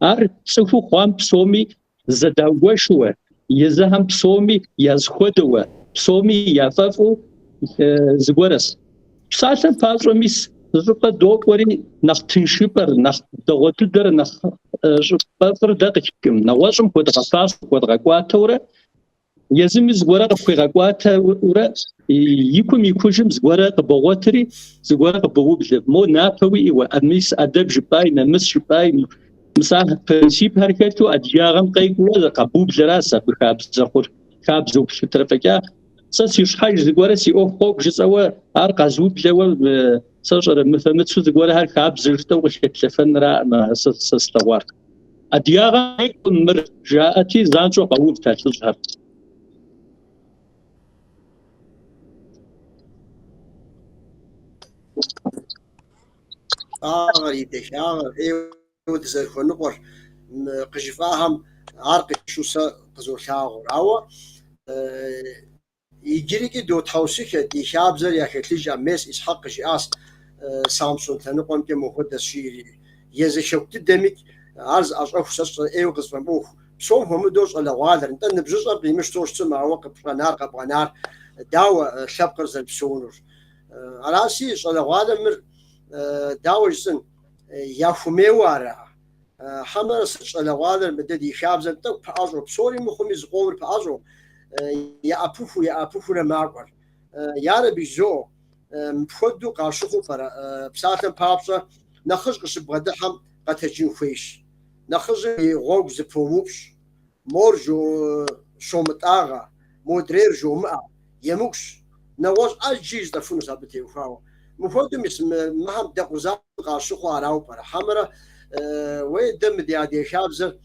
Ар цӏыхуу хъуам псоми зэдаугуэшууэ, езыхэм псоми я зэхуэдэуэ, псоми яфӏэфӏу зыгуэрэс. Псалъэм папщӏэ, мис зыщӏыпӏэ докӏуэри, нэхъ тыншыпӏэр, нэхъ дэгъуэ дыдэр, нэхъ щӏыпӏэфӏыр дэ къытхихым, нэгъуэщӏым хуэдгъэфащэу, хуэдгъэкӏуатэурэ, езыми зыгуэрэ къыпхуигъэкӏуатэурэ, и кум и кужым зыгуэрэ къыбогъуэтри, зыгуэрэ къыбоублэ. Мо напэ уиӏэуэ, мис ӏэдэб жыпӏай, нэмыс жыпӏай, мис а принципхэр хэлъу адыгагъэм къекӏууэ къэбублэращ абы хабзэ хъур, хабзэу плъытэрэ фӏэкӏа. Сэ си щхьэж зыгуэрэ си ӏуэху къокӏу жысӏэуэ, ар къэзублэуэ, сэ щӏэрэ мыфэмыцу зыгуэрэхэр хабзэ жытӏэу къыхэтлъэфэнраӏым сэ слъэгъуар. Адыгагъэм къекӏукъым мыр, жаӏэти, занщӏэу къэувт а лӏыжьхэр. Фӏагъэр, и дахагъэр, ӏейуэ дызэрыхуэныкъуэр мы къыжыфӏахэм ар къыщу сэ къызолъагъур. Ауэ Иджырикӏи дотхьэусыхэ, ди хабзэр яхэлъыжӏэ, мес Исхьэкъ къыжиӏащ Самсун лъэныкъуэмкӏэ мохуэдэщ жиӏэри. Езы хэку дыдэмикӏ ар зыӏэщӏэху сэ сщӏэ ӏейуэ къысфӏэмыӏуэху. Псом хуэмыдэу щӏалэгъуалэр, нтӏэ ныбжьыщӏэр къимыщтэу щытым, ауэ къыпщӏэнар къэбгъэнар дауэ лъэпкъыр зэрыпсэунур? Аращи, щӏалэгъуалэм мыр дауэ жысӏэн, яхумейуэ ара? Хьэмэрэ сыт щӏалэгъуалэр мыдэ ди хабзэм тӏэкӏу пэӏэщӏэу, псори мыхъуми зыкъомыр пэӏэщӏэу, яӏэпыхуу, яӏэпыхуурэ макӏуэр. Ярэби жызоӏэ, мыпхуэдэу къащыхъуу пӏэрэ? Псалъэм папщӏэ, нэхъыжь къыщыбгъэдыхьэм къэтэджын хуейщ. Нэхъыжьым и гъуэгу зэпомыупщӏ. Мор щомытӏагъэ, модрейр жомыӏэ, емыкӏущ. Нэгъуэщӏ ӏэджи жытӏэфынущ абы теухуауэ. Мыпхуэдэу мис мыхэм дэкъузауэ къащыхъуу арауэ пӏэрэ? Хьэмэрэ, уей, дэ мы ди адыгэ хабзэр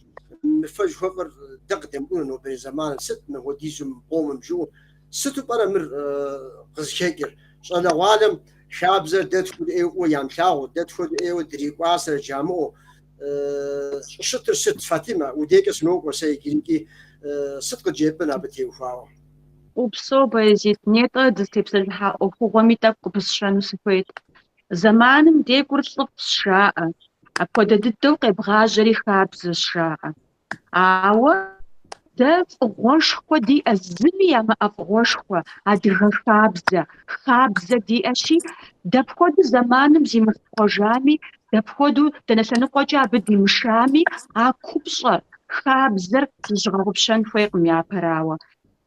мы фэ жыхуэфӏэр дэ къыдэмыкӏуну нобэрей зэманым, сыт мыхуэдизу мы къомым жыӏэу, сыту пӏэрэ мыр къызыхэкӏыр? Щӏалэгъуалэм хабзэр дэ тхуэдэу ӏейуэ фӏыуэ ямылъагъуу, дэ тхуэдэу ӏейуэ дрикӏуасэрэ жамыӏэу, Щӏыщытыр сыт, Фатимэ? Удекӏэ сынокӏуэ сэ иджырикӏи. Сыт къыджепӏэн абы теухуауэ? Упсэу, Баязит, нетӏэ дызытепсэлъыхьа ӏуэхугъуэми тӏэкӏу къыпысщэну сыхуейт. Зэманым декӏур лӏыфӏщ, жаӏэ. Апхуэдэ дыдэу къебгъажьэри хабзэщ, жаӏэ. Ауэ дэ фӏыгъуэшхуэ диӏэ, зыми ямыӏэ фӏыгъуэшхуэ, адыгэ хабзэ, хабзэ диӏэщи, дапхуэдэу зэманым зимыхъуэжами, дапхуэдэу дэнэ лъэныкъуэкӏэ абы димышами, а купщӏэр, хабзэр зыщыгъэгъупщэн хуейкъым япэрауэ.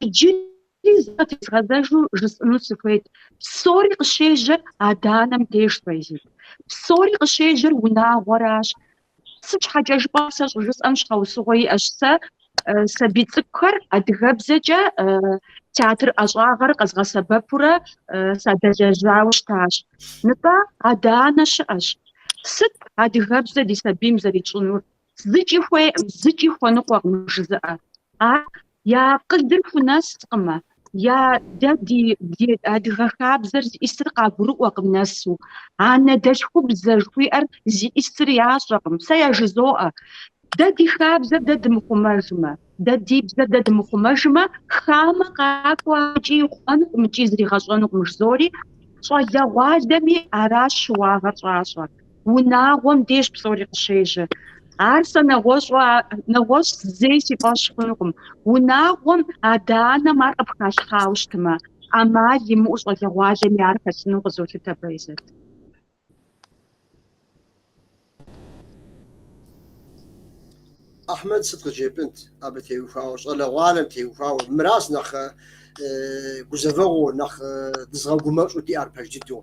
Иджыри зэ тезгъэзэжу жысӏэну сыхуейт, псори къыщежьэр адэ-анэм деж, Баязит. Псори къыщежьэр унагъуэращ. Сыт щхьэкӏэ жыпӏэ сэ щӏыжысӏэм щхьэусыгъуэ иӏэщ. Сэ сабий цӏыкӏухэр адыгэбзэкӏэ театр ӏэщӏагъэр къэзгъэсэбэпурэ садэлэжьауэ щытащ. Нтӏэ, адэ-анэ щыӏэщ. Сыт адыгэбзэ ди сабийм зэритщӏынур? Зыкӏи хуейкъым, зыкӏи хуэныкъуэкъым жызыӏэ. Ар Я акъылыр хунэскъымэ, я дэ ди ди адыгэ хабзэр зиӏисыр къагурыӏуэкъым нэсу. Анэдэлъхубзэ жыхуиӏэр зиӏисыр ящӏэкъым. Сэ яжызоӏэ, дэ ди хабзэр дэ дымыхъумэжмэ, дэ ди бзэр дэ дымыхъумэжмэ, хамэ къакӏуэ икӏи ихъумэнукъым икӏи зригъэщӏэнукъым жызори, щӏалэгъуалэми аращ щыуагъэр щӏащӏэр. Унагъуэм деж псори къыщежьэр. Ар сэ нэгъуэщӏу, нэгъуэщӏ зэи си фӏэщ хъунукъым. Унагъуэм адэ-анэм ар къыпхалъхьауэ щытмэ, ӏэмал имыӏэу щӏалэгъуалэми ар хэлъыну къызолъытэ, Баязит. Ахьмэд сыт къыджепӏэнт абы теухуауэ, щӏалэгъуалэм теухуауэ? Мыращ нэхъ гузэвэгъуэу, нэхъ дызыгъэгумэщӏу диӏэр пэж дыдэу.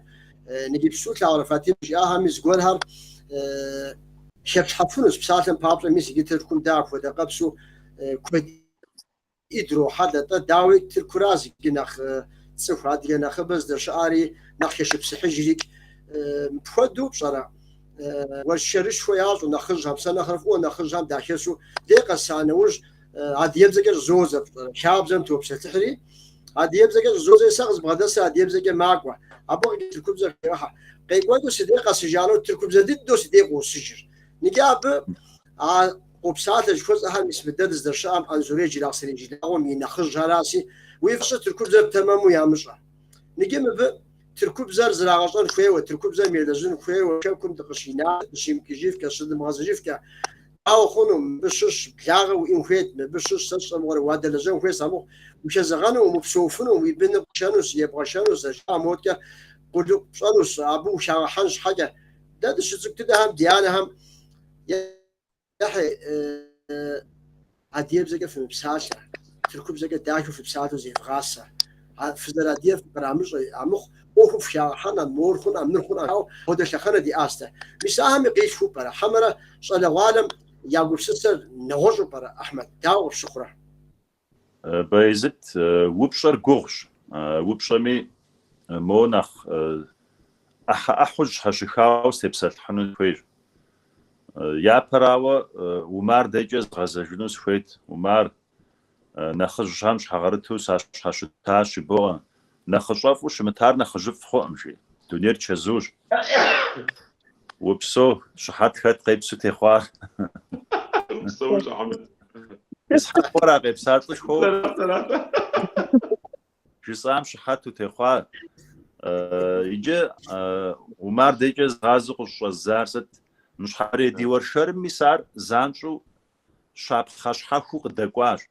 Иджыпсту лъагъурэ Фатимэ жиӏахэми зыгуэрхэр хэплъхьэфынущ, псалъэм папщӏэ, мис иджы Тыркум дэ апхуэдэ къэпсу куэд дрохьэлӏэ. Тӏэ, дауи, Тыркуращ иджы нэхъ цӏыху адыгэ нэхъыбэ здэщыӏари, нэхъ хэшыпсыхьыжрикӏ. Мыпхуэдэу пщӏэрэ, уэршэрышхуэ ящӏу нэхъыжьхэм, сэ нэхърэ фӏыуэ нэхъыжьхэм дахэсу, дей къэса нэужь, адыгэбзэкӏэ щӏызодзэ, пщӏэрэ, хабзэм топсэлъыхьри, адыгэбзэкӏэ щӏызодзэри, сэ къызбгъэдэсыр адыгэбзэкӏэ макӏуэ. Абы къыкӏэ тыркубзэр хегъэхьэ. Къекӏуэкӏыу си дей къэсыжа нэужь, тыркубзэ дыдэу си дей къосыжыр. Иджы абы а къопсалъэ жыхуэсӏэхэр мис мы дэ дыздэщыӏэм Анзорей Джылахъстэней жылагъуэм и нэхъыжьхэращи, уи фӏэщ щӏы тыркубзэр тэмэму ямыщӏэ. Иджы мыбы тыркубзэр зрагъэщӏэн хуейуэ, тыркубзэм елэжьын хуейуэ, хэкум дыкъыщина, дыщимыкӏыжыфкӏэ, щыдымыгъэзэжыфкӏэ. Дауэ хъуну, мыбы щыщ благъэ уиӏэн хуейт, мыбы щыщ сэ сщӏэ мыгъуэрэ уадэлэжьэн хуейщ, амыхъу ухэзэгъэну, умыпсэуфыну, уи быныр пшэнущ, ебгъэшэнущ, зэжа модкӏэ къулыкъу пщӏэнущ, абы ухагъэхьэн щхьэкӏэ. Дэ дыщыцӏыкӏу дыдэхэм ди анэхэм ехьи адыгэбзэкӏэ фымыпсалъэ, тыркубзэкӏэ дахэу фыпсалъэу зевгъасэ. Фызэрадыгэр фыкърамыщӏэ, амыхъу ӏуэхум фхагъэхьэнӏэ, мор хъунӏэ, мыр хъунӏэ, ауэ апхуэдэ лъэхъэнэ диӏащ дэ. Мис ахэми къилъхуу пӏэрэ, хьэмэрэ щӏалэгъуалэм я гупсысэр нэгъуэщӏу пӏэрэ, Ахьмэд, дауэ къыпщыхъурэ? Баязыт, упщӏэр гугъущ. Упщӏэми мо нэхъ ӏыхьэ-ӏыхьэу щхьэщыхауэ сытепсэлъыхьыну сыхуейщ. Япэрауэ, Умар декӏэ згъэзэжыну сыхуейт. Умар, нэхъыжьхэм щхьэгъэрыту сащхьэщытащ жыбоӏэ. Нэхъыщӏэфӏу щымытар нэхъыжьыфӏ хъуӏым, жи. Дунейр чэзущ. Упсэу, щыхьэт хэт къепсу техъуар. Упсэущ, Ахьмэд. Исхьэкъ уэра къепса лӏышхуэу? Жысӏам щыхьэт утехъуар. Иджы Умар декӏэ згъазэу къыщӏэздзар сыт? Ныщхьэбэрей ди уэршэрым мис ар занщӏэу щапхъэ щхьэхуэу къыдэкӏуащ.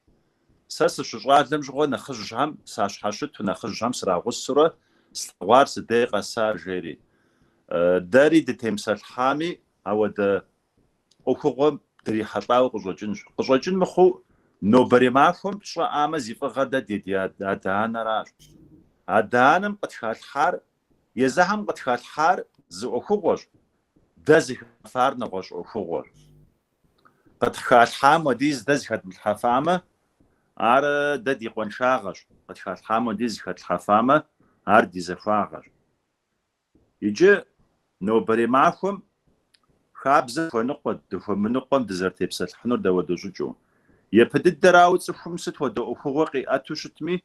Сэ сыщыщӏалэм щыгъуэ нэхъыжьхэм сащхьэщыту, нэхъыжьхэм срагъусэурэ слъэгъуар сыдей къэса, жери. Дэри дытемыпсэлъыхьами, ауэдэ ӏуэхугъуэм дрихьэлӏауэ къыщӏэкӏынщ. Къыщӏэкӏын мыхъуу, нобэрей махуэм тщӏэӏамэ зи фӏыгъэр дэ ди адэ-анэращ. Адэ-анэм къытхалъхьар, езыхэм къытхалъхьар зы ӏуэхугъуэщ, дэ зыхэтлъхьар нэгъуэщӏ ӏуэхугъуэщ. Къытхалъхьам хуэдиз дэ зыхэдмылъхьэфамэ, ар дэ ди къуаншагъэщ, къытхалъхьам хуэдиз зыхэтлъхьэфамэ, ар ди захуагъэщ. Иджы нобэрей махуэм хабзэ дыхуэныкъуэ, дыхуэмыныкъуэм дызэрытепсэлъыхьынур дауэдэ щӏыкӏэу. Япэ дыдэрауэ цӏыхум сыт хуэдэ ӏуэхугъуэ къиӏэту щытми,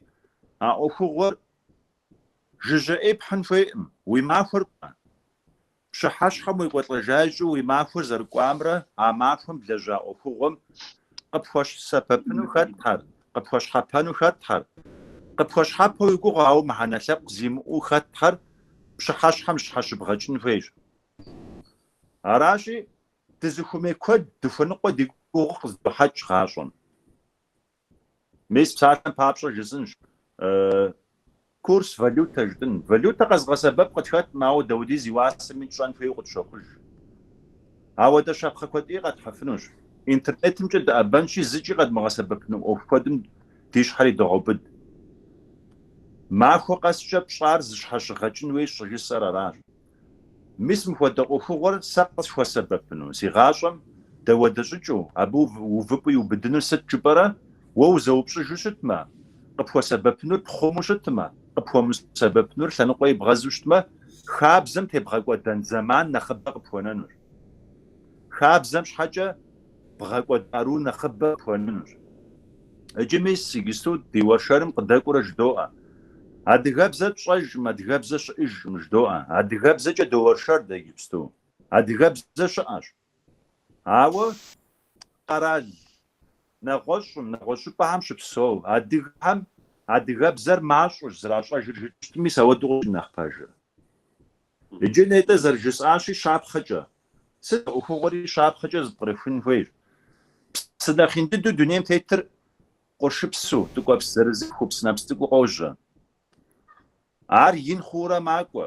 а ӏуэхугъуэр жыжьэ ӏей пхьын хуейкъым, уи махуэр кӏуа. Пщыхьэщхьэм уекӏуэлӏэжа икӏи уи махуэр зэрыкӏуамрэ а махуэм блэжьа ӏуэхугъуэм къыпхуэсэбэпыну хэтхэр, къыпхуэщхьэпэну хэтхэр, къыпхуэщхьэпэу уи гугъэу, ауэ мыхьэнэ лъэпкъ зимыӏэу хэтхэр пщыхьэщхьэм щхьэщыбгъэкӏын хуейщ. Аращи, дызыхуэмей куэд дыхуэныкъуэ ди гугъэу къыздохьэкӏ гъащӏэм. Мис псалъэм папщӏэ жысӏэнщ, курс валютэ жытӏэн. Валютэ къэзыгъэсэбэп къытхэткъым, ауэ дауэдиз и уасэми тщӏэн хуейуэ къытщохъуж. Ауэдэ щапхъэ куэдӏей къэтхьыфынущ. Интернетымкӏэ дыӏэбэнщи, зыкӏи къэдмыгъэсэбэпыну ӏуэху куэдым ди щхьэр идогъэубыд. Махуэ къэскӏэ пщӏар зыщхьэщыгъэкӏын хуейщ щӏыжысӏэр аращ. Мис мыхуэдэ ӏуэхугъуэр сэ къысхуэсэбэпыну, си гъащӏэм дауэдэ щӏыкӏэу, абы увыпӏэу иубыдынур сыт жыпӏэрэ, уэ узэупщӏыжу щытмэ, къыпхуэсэбэпынур пхъумэу щытмэ, къыпхуэмысэбэпынур лъэныкъуэ ебгъэзу щытмэ, хабзэм тебгъэкӏуэдэн зэман нэхъыбэ къыпхуэнэнущ. Хабзэм щхьэкӏэ бгъэкӏуэд къару нэхъыбэ къыпхуэнэнущ. Иджы мис иджысту ди уэршэрым къыдэкӏуэрэ жыдоӏэ. Адыгэбзэ тщӏэжкъым, адыгэбзэ щыӏэжкъым жыдоӏэ. Адыгэбзэкӏэ доуэршэр дэ иджыпсту. Адыгэбзэ щыӏэщ. Ауэ къэрал нэгъуэщӏым, нэгъуэщӏ щӏыпӏэхэм щыпсэу адыгэхэм адыгэбзэр мащӏэущ зэращӏэжыр жытӏэу щытми, мис ауэдэу къыщӏэкӏын нэхъ пэжыр. Иджы нетӏэ зэрыжысӏащи, щапхъэкӏэ. Сыт ӏуэхугъуэри щапхъэкӏэ зэпкърыхын хуейщ. Псы нэхъ ин дыдэу дунейм тетыр къуршыпсу, ткӏуэпс зырызыххэу, псынэпс цӏыкӏуу къожьэ. Ар ин хъуурэ макӏуэ.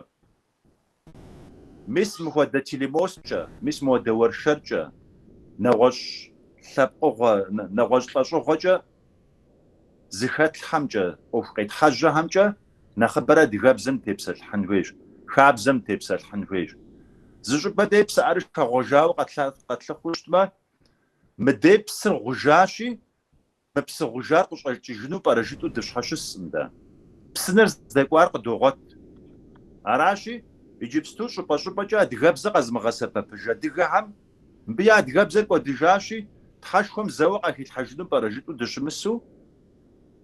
Мис мыхуэдэ телемосткӏэ, мис мыхуэдэ уэршэркӏэ, нэгъуэщӏ лъэпкъыгъуэ, нэгъуэщӏ лӏэщӏыгъуэкӏэ зыхэтлъхьэмкӏэ, ӏуэху къетхьэжьэхэмкӏэ нэхъыбэрэ адыгэбзэм тепсэлъыхьын хуейщ, хабзэм тепсэлъыхьын хуейщ. Зы щӏыпӏэ дей псыӏэрышэ гъуэжауэ къэтлъыхъуу щытмэ, мыдей псыр гъужащи, мы псы гъужар къыщӏэкӏыжыну пӏэрэ жытӏэу дыщхьэщыскъым дэ. Псынэр здэкӏуар къыдогъуэт. Аращи, иджыпсту щӏыпӏэ-щӏыпӏэкӏэ адыгэбзэ къэзымыгъэсэбэпыж адыгэхэм Мыбы я адыгэбзэр кӏуэдыжащи, Тхьэшхуэм зэуэ къахилъхьэжыну пӏэрэ жытӏэу дыщымысу,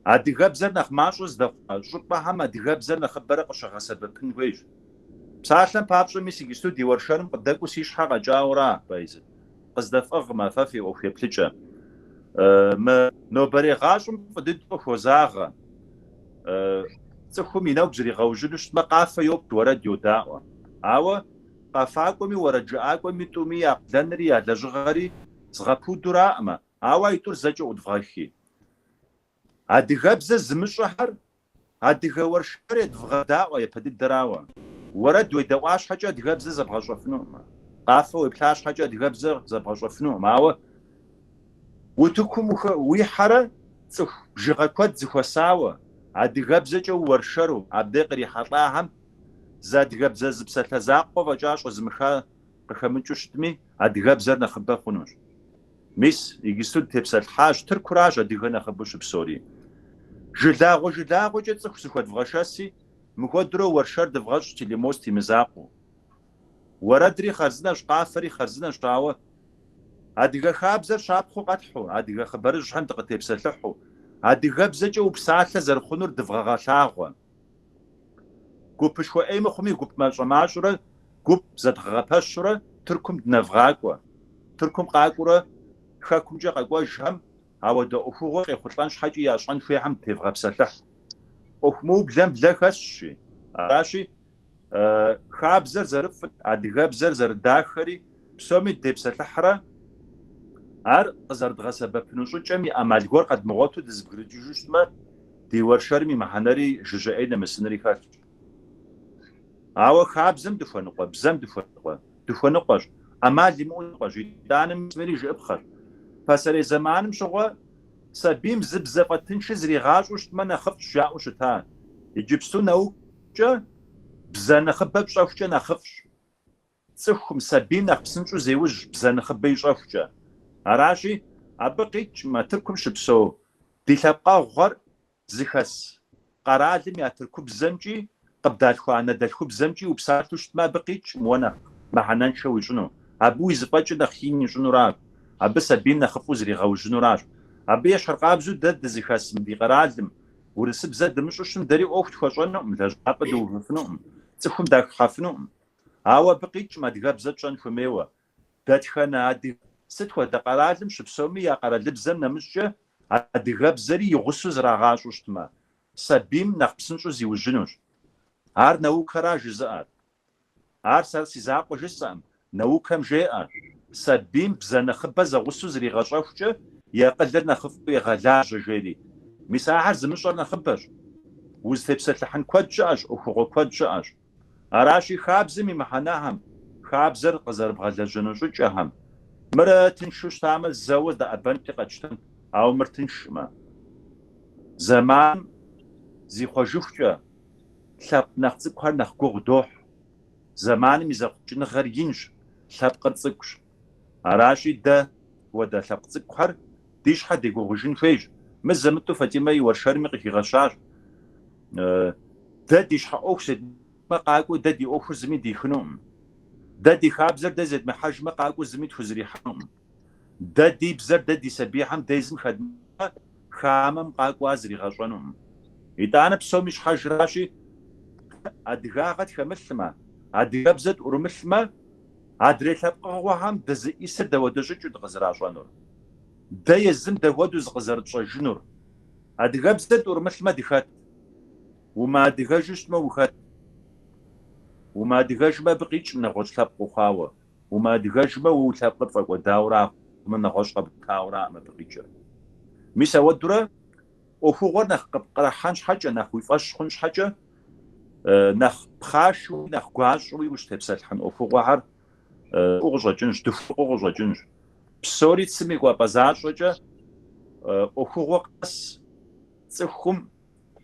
адыгэбзэр нэхъ мащӏэ здэхъуа щӏыпӏэхэм адыгэбзэр нэхъыбэрэ къыщыгъэсэбэпын хуейщ. Псалъэм папщӏэ, мис иджысту ди уэршэрым къыдэкӏуэу си щхьэ къэкӏауэра, Баязыт? Къыздэфӏыгъмэ, фэ фи ӏуэху еплъыкӏэ. Мы нобэрей гъащӏэм фӏы дыдэу къыхозагъэ. Цӏыхум и нэгу зригъэужьыну щытмэ, къафэ йоплъ, уэрэд йодаӏуэ. Ауэ Къэфакӏуэми уэрэджыӏакӏуэми тӏуми я къалэнри я лэжьыгъэри Згъэпудураӏымэ, ауэ аитӏур зэкӏэ ӏудвгъэхи. Адыгэбзэ зымыщӏэхэр адыгэ уэршэр едвгъэдаӏуэ япэ дыдэрауэ. Уэрэд уедэӏуа щхьэкӏэ адыгэбзэ зэбгъэщӏэфынукъым. Къафэ уеплъа щхьэкӏэ адыгэбзэ зэбгъэщӏэфынукъым. Ауэ утыкум уихьэрэ цӏыху бжыгъэ куэд зыхуэсауэ, адыгэбзэкӏэ ууэршэру, абдей кърихьэлӏахэм зы адыгэбзэ зы псалъэ закъуэ фӏэкӏа щӏэзымыха къыхэмыкӏыу щытми, адыгэбзэр нэхъыбэ хъунущ. Мис, иджысту дытепсэлъыхьащ, Тыркуращ адыгэ нэхъыбэу щыпсэури. Жылагъуэ-жылагъуэкӏэ цӏыху зыхуэдвгъэшэси, мыхуэдурэ уэршэр дывгъэщӏ телемост и мызакъуэу. Уэрэдри хъарзынэщ, къафэри хъарзынэщ, ауэ адыгэ хабзэр щапхъэу къэтхьу, адыгэ хъыбарыжьхэм дыкъытепсэлъыхьу, адыгэбзэкӏэ упсалъэ зэрыхъунур дывгъэгъэлъагъуэ. Гупышхуэ ӏей мыхъуми, гуп мащӏэ-мащӏэурэ, гуп зэдгъэгъэпэщурэ Тыркум дынэвгъакӏуэ. Тыркум къакӏуэурэ хэкумкӏэ къэкӏуэжхэм ауэдэ ӏуэхугъуэ къехъулӏэн щхьэкӏи ящӏэн хуейхэм дытевгъэпсэлъыхь. ӏуэху мыублэм блэ хэсщи, аращи, хабзэр зэрыфӏыр, адыгэбзэр зэрыдахэри псоми дытепсэлъыхьрэ, ар къызэрыдгъэсэбэпыну щӏыкӏэм и ӏэмал гуэр къэдмыгъуэту дызэбгрыкӏыжу щытмэ, ди уэршэрым и мыхьэнэри жыжьэ ӏей нэмысынри хэлъщ. Ауэ хабзэм дыхуэныкъуэ, бзэм дыхуэныкъуэ, дыхуэныкъуэщ, ӏэмал имыӏэу дыхуэныкъуэщ, итӏанэ мыри жыӏыпхъэщ. Пасэрей зэманым щыгъуэ сабийм зы бзэ фӏэтыншыр зригъащӏэу щытмэ нэхъыфӏщ жаӏэу щыта. Иджыпсту наукэкӏэ бзэ нэхъыбэ пщӏэхукӏэ нэхъыфӏщ. Цӏыхум, сабийм нэхъ псынщӏэу зеужь бзэ нэхъыбэ ищӏэхукӏэ. Аращи, абы къикӏмэ, Тыркум щыпсэу ди лъэпкъэгъухэр зыхэс къэралым я тыркубзэмкӏи, къыбдалъхуа анэдэлъхубзэмкӏи упсалъэу щытмэ, абы къикӏкъым уэ нэхъ мыхьэнэншэ уищӏыну. Абы уи зэфӏэкӏыр нэхъ ин ищӏынуращ, абы сабийм нэхъыфӏу зригъэужьынуращ. Абы ещхьыркъабзэу дэ дызыхэс мы ди къэралым урысыбзэ дымыщӏэу щытым дэри ӏуэху тхуэщӏэнукъым, лэжьапӏэ дыувыфынукъым, цӏыхум дахыхьэфынукъым. Ауэ абы къикӏкъым адыгэбзэ тщӏэн хуэмейуэ. Дэтхэнэ адыгэ сыт хуэдэ къэралым щыпсэуми я къэралыбзэм нэмыщӏкӏэ адыгэбзэри и гъусэу зрагъащӏэу щытмэ, сабийм нэхъ псынщӏэу зиужьынущ. Ар наукэра жызыӏэр. Ар сэ си закъуэ жысӏэкъым. Наукэм жеӏэ, сабийм бзэ нэхъыбэ зэгъусэу зригъэщӏэхукӏэ и акъылыр нэхъыфӏу егъэлажьэ, жери. Мис ахэр зымыщӏэр нэхъыбэщ. Узытепсэлъыхьын куэд щыӏэщ, ӏуэхугъуэ куэд щыӏэщ. Аращи, хабзэм и мыхьэнэхэм, хабзэр къызэрыбгъэлэжьэну щӏыкӏэхэм, мыр тыншу щытамэ, зэуэ дэӏэбэнти къэтщтэнт, ауэ мыр тыншкъымэ. Зэманым зихъуэжыхукӏэ, лъэпкъ нэхъ цӏыкӏухэр нэхъ гугъу дохь. Зэманым и зэхъуэкӏыныгъэр инщ, лъэпкъыр цӏыкӏущ. Аращи, дэ хуэдэ лъэпкъ цӏыкӏухэр ди щхьэ дегугъужын хуейщ. Мызэ-мытӏэу Фатимэ и уэршэрми къыхигъэщащ. Дэ ди щхьэ ӏуэху зедмыхьэмэ къакӏуэу дэ ди ӏуэхур зыми дихынукъым. Дэ ди хабзэр дэ зедмыхьэжмэ къакӏуэу зыми тхузэрихьэнукъым. Дэ ди бзэр дэ ди сабийхэм дэ езым хэдмыхьэмэ, хамэм къакӏуэу ар зригъэщӏэнукъым. Итӏанэ псом и щхьэжращи, адыгагъэ тхэмылъмэ, адыгэбзэ тӏурымылъмэ, адрей лъэпкъыгъуэхэм дызыӏисыр дауэдэ щӏыкӏэу дыкъызэращӏэнур? Дэ езым дауэдэу зыкъызэрытщӏэжынур? Адыгэбзэ тӏурымылъмэ дыхэт? Умыадыгэжу щытмэ ухэт? Умыадыгэжмэ абы къикӏым нэгъуэщӏ лъэпкъ ухъуауэ. Умыадыгэжмэ уэ уи лъэпкъыр пфӏэкӏуэдауэра хъумэ нэгъуэщӏ къэбгъуэтауэраӏым абы къикӏыр. Мис ауэдурэ ӏуэхугъуэр нэхъ къыпкърыхьэн щхьэкӏэ, нэхъ уи фӏэщ хъун щхьэкӏэ, нэхъ пхъашэуи, нэхъ гуащӏэуи ущытепсэлъыхьын ӏуэхугъуэхэр къыщӏэкӏынщ, дыхуэныкъуэу къыщӏэкӏынщ. Псори цым и кӏуапӏэ защӏэкӏэ ӏуэхугъуэ къэс цӏыхум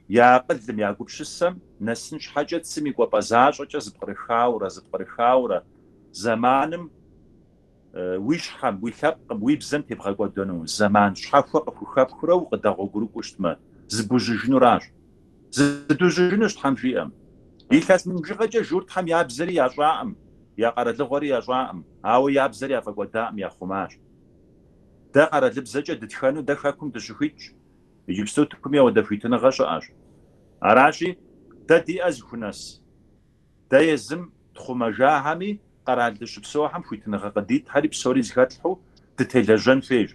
я акъылым, я гупсысэм нэсын щхьэкӏэ цым и кӏуапӏэ защӏэкӏэ зыпкърыхаурэ, зыпкърыхаурэ зэманым уи щхьэм, уи лъэпкъым, уи бзэм тебгъэкӏуэдэну зэман щхьэхуэ къыхухэпхыурэ укъыдэгъуэгурыкӏуэу щытмэ, зыбужьыжынуращ. Зыдужьыжынущ Тхьэм жиӏэм. Илъэс мин бжыгъэкӏэ журтхэм я бзэри ящӏаӏым, я къэралыгъуэри ящӏаӏым, ауэ я бзэр яфӏэкӏуэдаӏым, яхъумащ. Дэ къэралыбзэкӏэ дытхэну дэ хэкум дыщыхуитщ. Иджыпсту Тыркуми ауэдэ хуитыныгъэ щыӏэщ. Аращи, дэ диӏэ зыхунэс, дэ езым тхъумэжахэми, къэрал дыщыпсэухэм хуитыныгъэ къыдитхэри псори зыхэтлъхьэу дытелэжьэн хуейщ.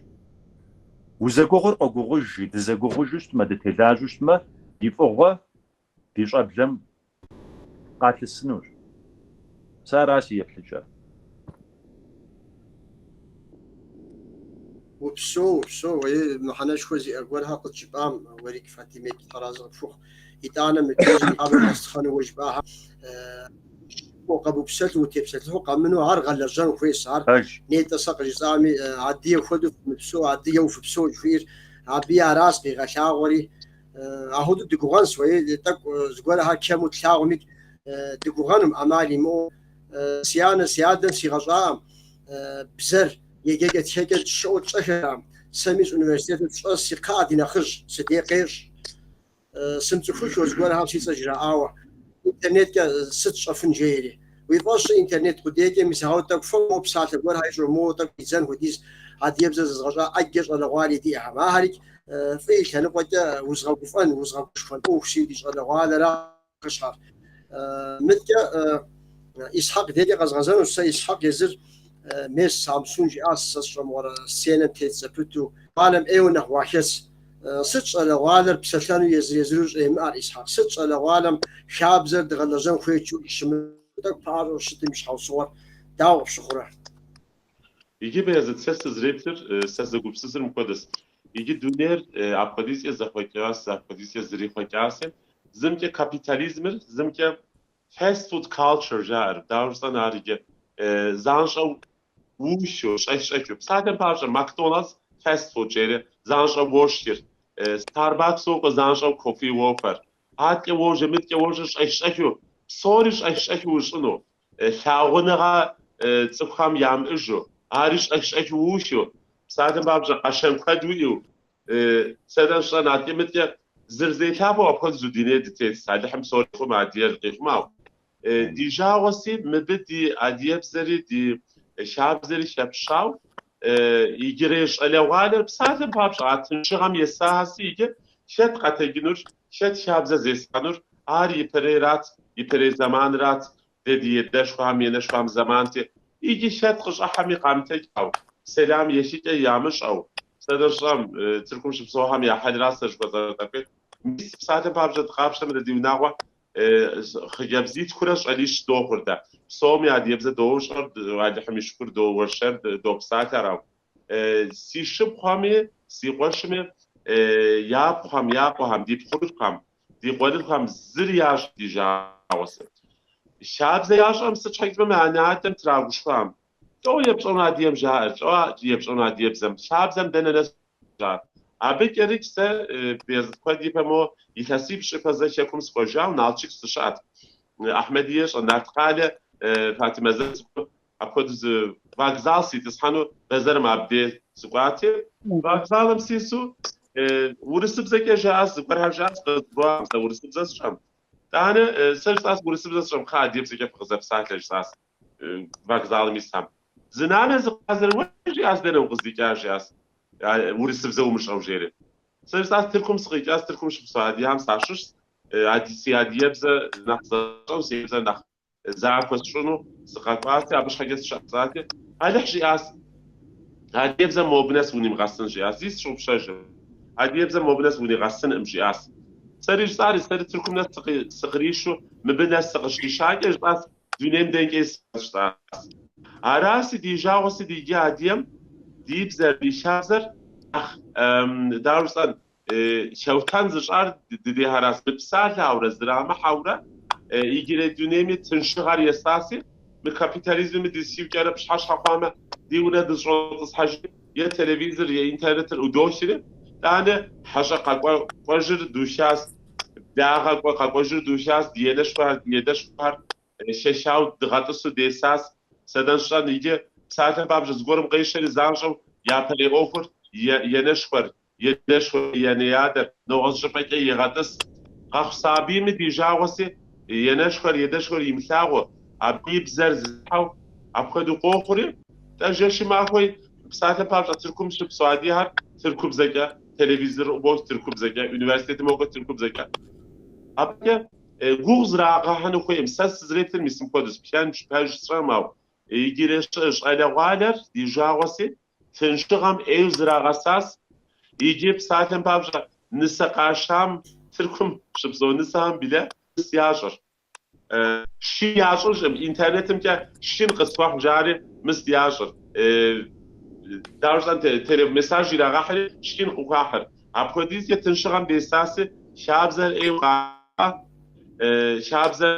Узэгугъур къогугъуж, жи, дызэгугъужу щытмэ, дытелажьэу щытмэ, ди фӏыгъуэ ди щӏэблэм къалъысынущ. Сэ ара си еплъыкӏэр. Упсэу, упсэу, уэри мыхьэнэшхуэ зиӏэ гуэрхэр къыджыпӏам, уэрикӏ Фатимекӏ Тхьэразэ къыпхухъу. Итӏанэ мыбдежым къабыл къэстхъэну уэ жыпӏахэм къэбупсэлъу утепсэлъыхьу къэмынэу ар гъэлэжьэн хуейщ. Ар нетӏэ сэ къыжысӏами, адыгэ хуэдэу фымыпсэу, адыгэу фыпсэу жыхуиӏэр абыи аращ къигъэлъагъуэри. Ахуэдэу дыгугъэнщ, уэри тӏэкӏу зыгуэрхэр чэму тлъагъумикӏ дыгугъэнум, ӏэмал имыӏэу. Си анэ, си адэм сигъэщӏаӏым бзэр еджэкӏэ тхэкӏэ щыӏэу тщӏэхэрам. Сэ мис университетым сыщӏэс, кхъыӏэ ди нэхъыжь, сыдей къещӏ. Сымцӏыхуххэу зыгуэрхэм си цӏэ жраӏауэ, интернеткӏэ сыт сщӏэфын жери. Уи фӏэщ щӏы интернет къудейкӏэ мис ауэ тӏэкӏу фэ моуэ псалъэ гуэрхэр ищӏэу, моуэ тӏэкӏу идзэн хуэдиз адыгэбзэ зэзгъэщӏа ӏэджэ щӏалэгъуали диӏэхэм. Ахэрикӏ фӏы и лъэныкъуэкӏэ узгъэгуфӏэн, узгъэгушхуэн ӏуэхущи ди щӏалэгъуалэра нэхъыщхьэр. Мыдкӏэ Исхьэкъ декӏэ къэзгъэзэнущ. Сэ Исхьэкъ езыр мес Самсун жиӏащ, сэ сщӏэмыгъуэрэ сценэм тет зэпыту. Щӏалэм ӏейуэ нэхъ уахэс. Сыт щӏалэгъуалэр псэлъэну езыр-езыру щӏемыӏэр, Исхьэкъ? Сыт щӏалэгъуалэм хабзэр дгъэлэжьэн хуейт жиӏэу щӏыщымытыр, тӏэкӏу пэӏэщӏэу щытым и щхьэусыгъуэр дауэ къыпщыхъурэ? Иджы Бэязыт сэ сызреплъыр, сэ сызэгупсысыр мыпхуэдэщ. Иджы дунейр апхуэдизкӏэ зэхъуэкӏащ, апхуэдизкӏэ зрихъуэкӏащи, зымкӏэ капитализмыр, зымкӏэ fast food culture жаӏэр, дауэ жысӏэн ар иджы, занщӏэу уухыу, щӏэх-щӏэхыу. Псалъэм папщӏэ, Макдоналдс fast food жери, занщӏэу уошхыр. Starbucks уокӏуэ, занщӏэу кофе уофэр. Аткӏэ уожэ, мыткӏэ уожэ, щӏэх-щӏэхыу, псори щӏэх-щӏэхыу ущӏыну. Лъагъуныгъэ цӏыхухэм ямыӏэжу, ари щӏэх-щӏэхыу уухыу, псалъэм папщӏэ, къэшэн куэд уиӏэу, сэ дэн сщӏэн аткӏэ-мыткӏэ зыр зелъафэу апхуэдизу дуней дытетщ, Алыхьым псори хъумэ, адыгэр къихъумау. Ди жагъуэси, мыбы ди адыгэбзэри, ди хабзэри хэпщау, иджырей щӏалэгъуалэр псалъэм папщӏэ, а тыншыгъэм есахэси иджы хэт къэтэджынур, хэт хабзэ зесхьэнур, ар ипэрейрат, ипэрей зэманрат, Дэ ди едэшхуэхэм, енэшхуэхэм зэманти, иджы хэт къыщӏыхьэми къамытэджау, сэлам ехыкӏэ ямыщӏэу, сэ дэ сщӏэм, Тыркум щыпсэухэм я хьэлращ сэ жыхуэсӏэр тӏэкӏуи. Мис, псалъэм папщӏэ, дыкъапщтэмэ, дэ ди унагъуэ хъыджэбзитхурэ щӏалищ дохъур дэ. Псоми адыгэбзэ доущӏэр, Алыхьым и шыкур доуэршэр, допсалъэ арау. Си шыпхъухэми, си къуэшми япхъухэм, я къуэхэм, ди пхъурылъхухэм, Ди къуэрылъхухэм зыри ящӏэ ди жагъуэси. Хабзэ ящӏэм сыт щхьэкӏэ жыпӏэмэ анэ-адэм трагушхуам. Лӏо епщӏэну адыгэм жаӏэр, лӏо епщӏэну адыгэбзэм, хабзэм дэнэ нэс жаӏэр. Абы кӏэрыкӏ сэ Бэязыт куэд ипэ мо илъэсипщӏ ипэ зэ хэкум сыкӏуэжауэ Налшык сыщыӏэт. Ахьмэди ещӏэ, Нарткъалэ Фатимэ зэ сыкӏуэу Апхуэдэу зы вокзал ситӏысхьэну бэзэрым абдей сыкӏуати, вокзалым сису урысыбзэкӏэ жаӏащ, зыгуэрхэр жаӏащ, къызгурыӏуакъым, сэ урысыбзэ сщӏэм. Тӏанэ сэ жысӏащ, урысыбзэ сщӏэм, кхъа адыгэбзэкӏэ фыкъызэпсалъэ, жысӏащ вокзалым исхэм. Зы нанэ зыкъигъазэри, уэ жиӏащ, дэнэ укъыздикӏар, жиӏащ, урысыбзэ умыщӏэу, жери. Сэ жысӏащ, Тыркум сыкъикӏащ, Тыркум щыпсэу адыгэхэм сащыщщ, си адыгэбзэ нэхъ зэзгъэщӏэну, си бзэр нэхъ захуэ сщӏыну сыкъэкӏуати, абы щхьэкӏэ сыщыӏэцӏати, Алыхь жиӏащ, Адыгэбзэм мобы нэс унимыгъэсын, жиӏащ. Зи сщыгъупщэжыр. Адыгэбзэм мобы нэс унигъэсынкъым, жиӏащ. Сэри жысӏари, сэри Тыркум нэс сыкъришу, мыбы нэс сыкъыщишакӏэ, жысӏащ, дунейм дэнкӏэ жысӏащ. Араси, ди жагъуэси, ди иджы адыгэм ди бзэр, ди хабзэр нэхъ, дауэ жысӏэн, Хэутэн зыщӏар дыдейхэращ, мыпсалъэурэ, зрамыхьэурэ, иджырей дунейми тыншыгъэр есаси, мы капитализмми дызыхиукӏэрэ пщыхьэщхьэ хъуамэ, ди унэ дыщӏотӏысхьэжри, е телевизор, е интернетыр ӏудохри, тӏанэ хьэщӏэ къэкӏуэжыр духащ, благъэ кӏуэ къэкӏуэжыр духащ, ди енэшхуэхэр, ди едэшхуэхэр хэхауэ дгъэтӏысу десащ. Сэ дэн сщӏэн иджы, псалъэм папщӏэ, зыгуэрым къешэри занщӏэу япэрей ӏуэхур енэшхуэр, Едэшхуэр, енэ-ядэр нэгъуэщӏ щӏыпӏэкӏэ егъэтӏыс. Къэхъу сабийми ди жагъуэси, енэшхуэр, едэшхуэр имылъагъуу, абы и бзэр зрихьэу апхуэдэу къохъури, тӏэ жэщи махуи, псалъэм папщӏэ, Тыркум щыпсэу адыгэхэр тыркубзэкӏэ, телевизорыр ӏубох тыркубзэкӏэ, университетым уокӏуэ тыркубзэкӏэ. Абыкӏэ гугъу зрагъэхьыну хуейкъым. Сэ сызреплъыр мис мыпхуэдэущ, пхэнж, пэж сщӏэм, ауэ иджырей щӏалэгъуалэр ди жагъуэси, Тыншыгъэм ӏейуэ зрагъэсащ. Иджы, псалъэм папщӏэ, нысэ къашам Тыркум щыпсэу нысэхэм билэ мыс ящӏыр. Шхын ящӏыжкъым, интернетымкӏэ шхын къысхуэхь жари мыс ящӏыр. Дауэ жысӏэн, телемессаж ирагъэхьри, шхын къыхуахьыр. Апхуэдизкӏэ тыншыгъэм десаси, хабзэр ӏейуэ къа, хабзэр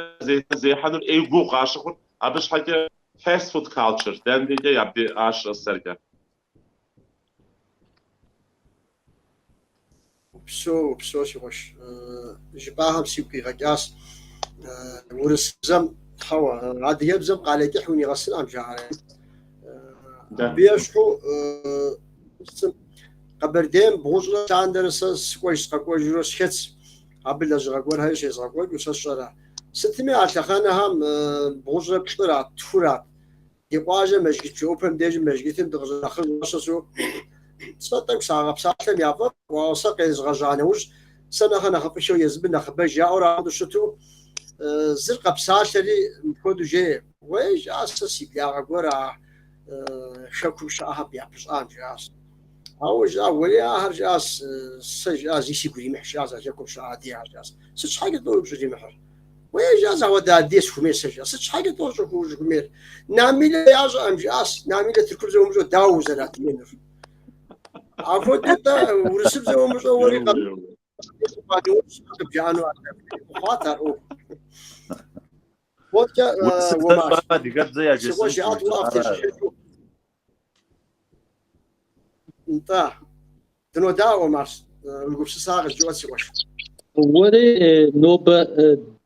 зехьэнур ӏей гугъу къащыхъур, абы щхьэкӏэ fast food culture дэндэкӏэ абдей къащӏэ сэркӏэ. Упсэу, упсэу, си къуэш. Жыпӏахэм сигу къигъэкӏащ. Урысыбзэм, хьэуэ, адыгэбзэм Къалэкӏыхь унигъэсынӏэм, жаӏэрэ. Абы ещхьу Къэбэрдейм бгъущӏрэ лъандэрэ сэ сыкӏуэж сыкъэкӏуэжурэ схэтс. Абы лэжьыгъэ гуэрхэри щезгъэкӏуэкӏыу сэ сщӏэрэ. Сытми а лъэхъэнэхэм бгъущӏрэ плӏырат, тхурат. Ди къуажэ мэжджыт бжэӏупэм деж мэжджытым дыкъыщӏэхъыжу щысу, сэ тӏэкӏу сагъэпсалъэм яфӏэфӏ, ауэ сэ къезгъэжьа нэужь, сэ нэхъэ нэхъыфӏыхэу езымы нэхъыбэж жаӏэурэ апхуэдэу щыту, зыр къэпсалъэри мыпхуэдэу жеӏэ, Уей, жиӏащ, сэ си благъэ гуэр а хэкум щыӏэхэм япыщӏам, жиӏащ. Ауэ жиӏа, уэрей ахэр жиӏащ, сэ жиӏа, зи сигу иримыхь жиӏащ, а хэкум щыӏэ адыгэхэр жиӏащ. Сыт щхьэкӏэ тӏэу уигу щӏыримыхьыр? Уей, жиӏащ, апхуэдэ адыгэ сыхуэмей сэ жиӏащ. Сыт щхьэкӏэ тӏэу ущӏыхуэмейр? Намилэ ящӏэӏым жиӏащ, намилэ тыркубзэ умыщӏэу дауэ узэрадыгэнур? Апхуэдэу-тӏэ урысыбзэ умыщӏэу уэри къыбжаӏэну хъуат ар ӏуэху. Моткӏэ, Урысыбзэ Омар, щӏамэ, адыгэбзэ си къуэш яжесӏэнщ жиӏат уэ жызыӏар. автещӏыхьыжу. Нтӏэ, дынодаӏуэ, Омар, уи гупсысэ къызжыӏуэт, си къуэш. Уэри нобэ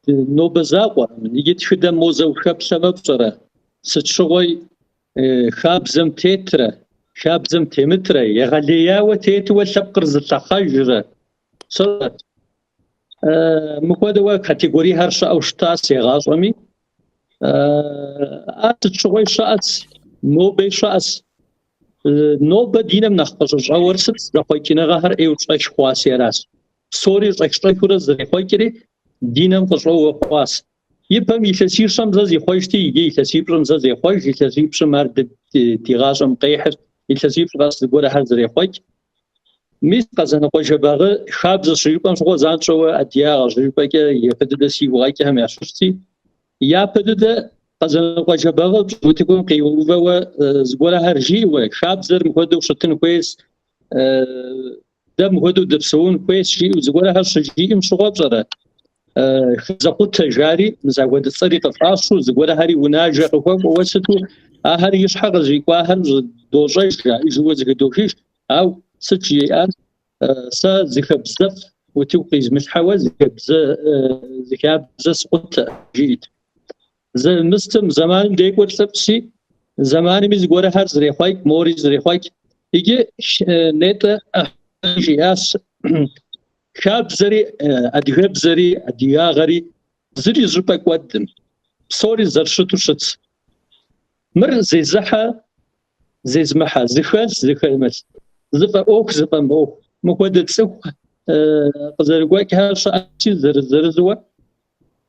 нобэ закъуэ, иджы тхыдэм мо зэ ухэплъэмэ пщӏэрэ, сыт щыгъуи хабзэм тетрэ, хабзэм темытрэ, егъэлеяуэ тетуэ лъэпкъыр зылъэхъэжрэ, сщӏэрэ. Мыхуэдэуэ категориехэр щыӏэу щытащ игъащӏэми. Ар сыт щыгъуи щыӏэц, нобэи щыӏэц. Нобэ ди нэм нэхъ къыщӏыщӏэуэр сыт? Зэхъуэкӏыныгъэхэр ӏейуэ щӏэх хъуаси аращ. Псори щӏэх-щӏэхыурэ зэрехъуэкӏри ди нэм къыщӏэуэ хъуащ. Ипэм илъэсищэм зэ зихъуэжти, иджы илъэсипщӏым зэ зехъуэж, илъэсипщӏым ар ди гъащӏэм къехьыр, илъэсипщӏ къэс зыгуэрхэр зэрехъуэкӏ. Мис Къэзанокъуэ Жэбагъы хабзэ щыжыпӏэм щыгъуэ занщӏэуэ адыгагъэ щыжыпӏэкӏэ япэ дыдэ сигу къэкӏхэм ящыщти, япэ дыдэ Къэзанокъуэ Жэбагъы утыкум къиувэуэ зыгуэрхэр жиӏэуэ, хабзэр мыхуэдэу щытын хуейщ, дэ мыхуэдэу дыпсэун хуейщ жиӏэу зыгуэрхэр щыжиӏэм щыгъуэ пщӏэрэ, хабзэкъутэ жари, мис апхуэдэ цӏэри къыфӏащу, зыгуэрхэри унажэ къыхуэкӏуэуэ сыту, ахэр и щхьэ къызрикӏуахэр дощӏэж, жаӏэжуэ зэхыдохыж, ауэ сыт жиӏар? Сэ зы хабзэфӏ утыку къизмылъхьэуэ зы хабзэ скъутэ, жиӏэт. Зэмыстым зэманым декӏур лӏыфӏщи, зэманми зыгуэрхэр зэрехъуэкӏ, мори зэрехъуэкӏ. Иджы нетӏэ жиӏащ хабзэри, адыгэбзэри, адыгагъэри зыри зыщӏыпӏэ кӏуэдым, псори зэрыщыту щытщ. Мыр зезыхьэ, зезымыхьэ, зыхэлъ, зыхэмылъ, зыфӏэӏуэху, зыфӏэмыӏуэху. Мыхуэдэ цӏыху къызэрыгуэкӏхэр щыӏэщи, зырыз-зырызуэ.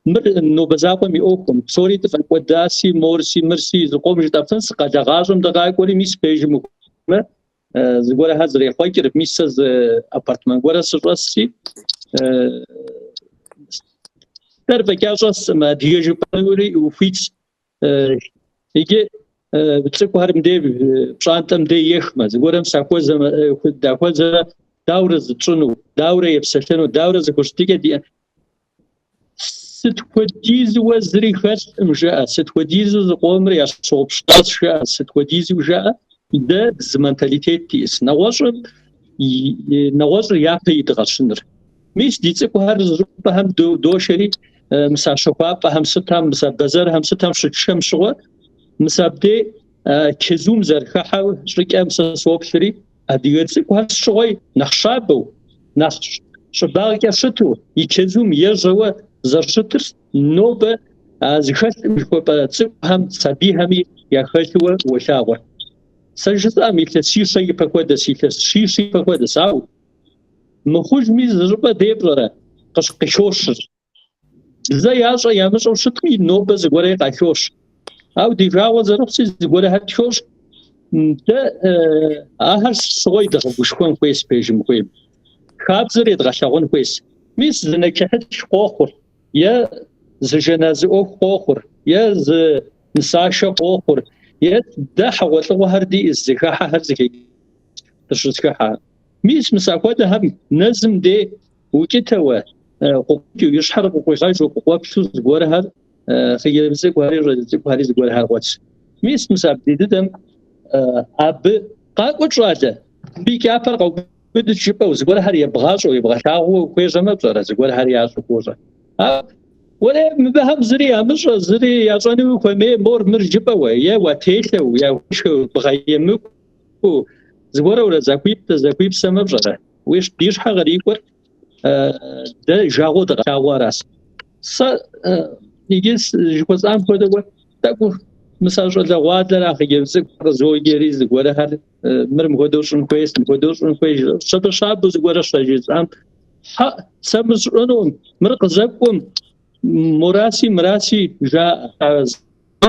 Мыр нобэ закъуэм и ӏуэхукъым. Псори дыфӏэкӏуэдаси, морси, мырси зыкъом жытӏэфынщ, къалэ гъащӏэм дыкъакӏуэри, мис пэжым ухуэмэ, зыгуэрхэр зэрехъуэкӏыр, мис сэ зы апартмэн гуэрэ сыщӏэсси, дэр фӏэкӏа щӏэскъым, адыгэ жыпӏэнури ухуитщ. Иджы цӏыкӏухэр мыдей пщӏантӏэм дей ехмэ, зыгуэрым сахуэзэмэ, дахуэзэмэ, даурэ зытщӏыну, даурэ епсэлъэну, даурэ зэхущытыкӏэ диӏэ. Сыт хуэдизуэ зыри хэлъкъым жыӏэ, сыт хуэдизу зыкъомыр ящыгъупщащ жыӏэ, сыт хуэдизу жыӏэ, дэ зы менталитет диӏэс, нэгъуэщӏым нэгъуэщӏыр япэ идгъэщыныр. Мис ди цӏыкӏухэр зыщӏыпӏэхэм дошэри, мис а щэхуапӏэхэм сытхэм, мис а бэзэрхэм сытхэм щытшэм щыгъуэ, мис абдей чэзум зэрыхыхьэу щӏыкӏэм сэ соплъри, Адыгэ цӏыкӏухэр щыгъуи нэхъ щабэу, нэхъ щӏыбагъкӏэ щыту, и чэзум ежьэуэ зэрыщытыр нобэ а зыхэлъым жыхуэпӏэ цӏыкӏухэм сабийхэми яхэлъыуэ уолъагъур. Сэ жысӏэм илъэсищэ ипэ хуэдэс, илъэс щищэ ипэ хуэдэс, ауэ мыхъужми зыщӏыпӏэ дей пщӏэрэ къыхощыр. Бзэ ящӏэ ямыщӏэу щытми, нобэ зыгуэрей къахощ. Ауэ ди жагъуэ зэрыхъуси зыгуэрхэр тхощ. Дэ ахэр щыгъуи дгъэгушхуэн хуейщ пэжым хуейм. Хабзэр едгъэлъэгъун хуейщ. Мис зы нэчыхьытх къохъур, е зы жэназы ӏуэху къохъур, е зы нысашэ къохъур, Е дэ хьэгъуэлӏыгъуэхэр диӏэщ, зэхыхьэхэр дыщызэхыхьэ. Мис мис апхуэдэхэм нэзым дей укӏытэуэ, къыкъуэкӏыу, и щхьэр къыкъуигъэжу, къыкъуэплъу зыгуэрхэр, хъыджэбз цӏыкӏухэри щӏалэ цӏыкӏухэри зыгуэрхэр къуэтщ. Мис мис абдей дыдэм абы къакӏуэт щӏалэ, мыбы и кӏапэр къэубыдыт жыпӏэу зыгуэрхэр ебгъащӏэу, ебгъэлъагъуу хуежьэмэ пщӏэрэ, зыгуэрхэр ящӏэу хуожьэ. Уэрей, мыбыхэм зыри ямыщӏэ, зыри ящӏэнуи хуэмей, мор мыр жыпӏэуэ, е уателъэу, яхуэшхэу, бгъэемыкӏуу, зыгуэрурэ зэхуиптэ, зэхуипсэмэ пщӏэрэ, уи ди щхьэ кърикӏуэр дэ жагъуэу дыкъэлъагъуэу аращ. Сэ иджы жыхуэсӏам хуэдэуэ тӏэкӏу мис а щӏалэгъуалэр, а хъыджэбз цӏыкӏу къызоджэри зыгуэрхэр мыр мыхуэдэу щӏын хуейщ, мыхуэдэу щӏын хуейщ, щабэ-щабэу зыгуэрэ щажесӏам, хьэ, сэ мыр сщӏэнукъым, мыр къызэкӏуэм, мораси, мыраси жаӏэ.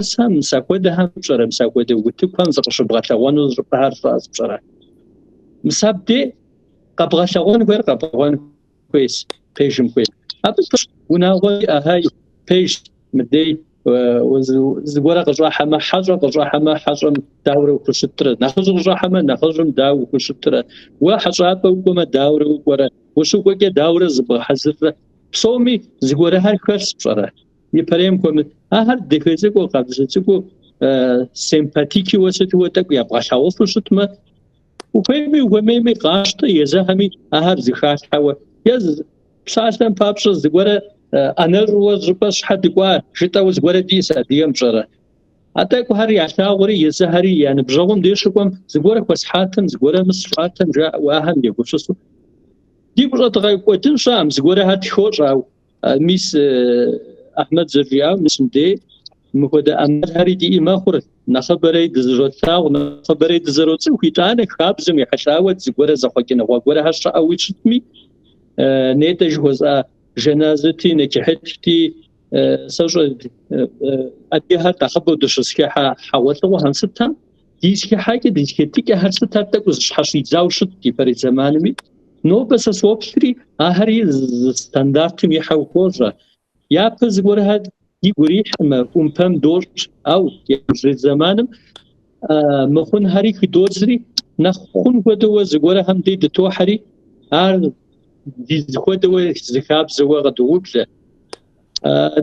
Сэ мис апхуэдэхэм пщӏэрэ, мис апхуэдэ утыкухэм зыкъыщыбгъэлъэгъуэну щӏыпӏэхэр щыӏэщ пщӏэрэ. Мис абдей къэбгъэлъэгъуэн хуейр къэбгъэлъэгъуэн хуейщ, пэжым хуейщ. Абы унагъуэ иӏэхэ пэжщ, мыдей зыгуэрэ къыщӏыхьэмэ, хьэщӏэ къыщӏыхьэмэ, хьэщӏэм дауэрэ ухущытрэ, нэхъыжь къыщӏыхьэмэ, нэхъыжьым дауэ ухущытрэ, уэ хьэщӏапӏэ укӏуэмэ, дауэрэ укӏуэрэ, ущыкӏуэкӏэ дауэрэ зыбгъэхьэзыррэ, псоми зыгуэрхэр хэлъщ пщӏэрэ. Ипэрейм хуэмы, ахэр дахэ цӏыкӏуу, къабзэ цӏыкӏуу, симпатикыуэ сытуэ тӏэкӏу ябгъэлъагъуфу щытмэ, ухуейми ухуэмейми къащтэ, езыхэми ахэр зыхалъхьэуэ. Е псалъэм папщӏэ зыгуэрэ ӏэнэщӏыуэ щӏыпӏэ щхьэ дыкӏуа жытӏэуэ зыгуэрэ диӏэщ адыгэм пщӏэрэ. А тӏэкӏухэр ялъагъури, езыхэри я ныбжьэгъум деж щыкӏуэм зыгуэрэ хуэсхьатэм, зыгуэрэ мы сщӏатэм жаӏэу ахэм егупсысу. Дигу щӏэдгъэкӏуэдын щыӏэм, зыгуэрэхэр тхощӏ, ауэ Мис Ахьмэд зэрыжиӏауэ, мис мыдей мыхуэдэ ӏэмалхэри диӏи мэхъур, нэхъыбэрей дызэщӏолъагъу, нэхъыбэрей дызэроцӏыху, итӏанэ хабзэм ехьэлӏауэ зыгуэрэ зэхъуэкӏыныгъуэ гуэрхэр щыӏэуи щытми, нетӏэ жыхуэсӏа жэназыти, нэчыхьытхти, сэ щӏэ адыгэхэр нэхъыбэу дыщызэхыхьэ хьэгъуэлӏыгъуэхэм сытхэм, ди зэхыхьэкӏэ, ди зэхэтыкӏэхэр сытхэр тӏэкӏу зыщхьэщидзауэ щытт ипэрей зэманми, нобэ сэ соплъри, ахэри зы стандартым ихьэу хуожьэ. Япэ зыгуэрхэр дигу ирихьмэ, ӏумпэм дощӏ, ау иужьрей зэманым мыхъунхэри хыдодзри, нэхъ хъун хуэдэуэ зыгуэрхэм дей дытохьэри, ар ди зыхуэдэуэ зы хабзэуэ къыдоублэ.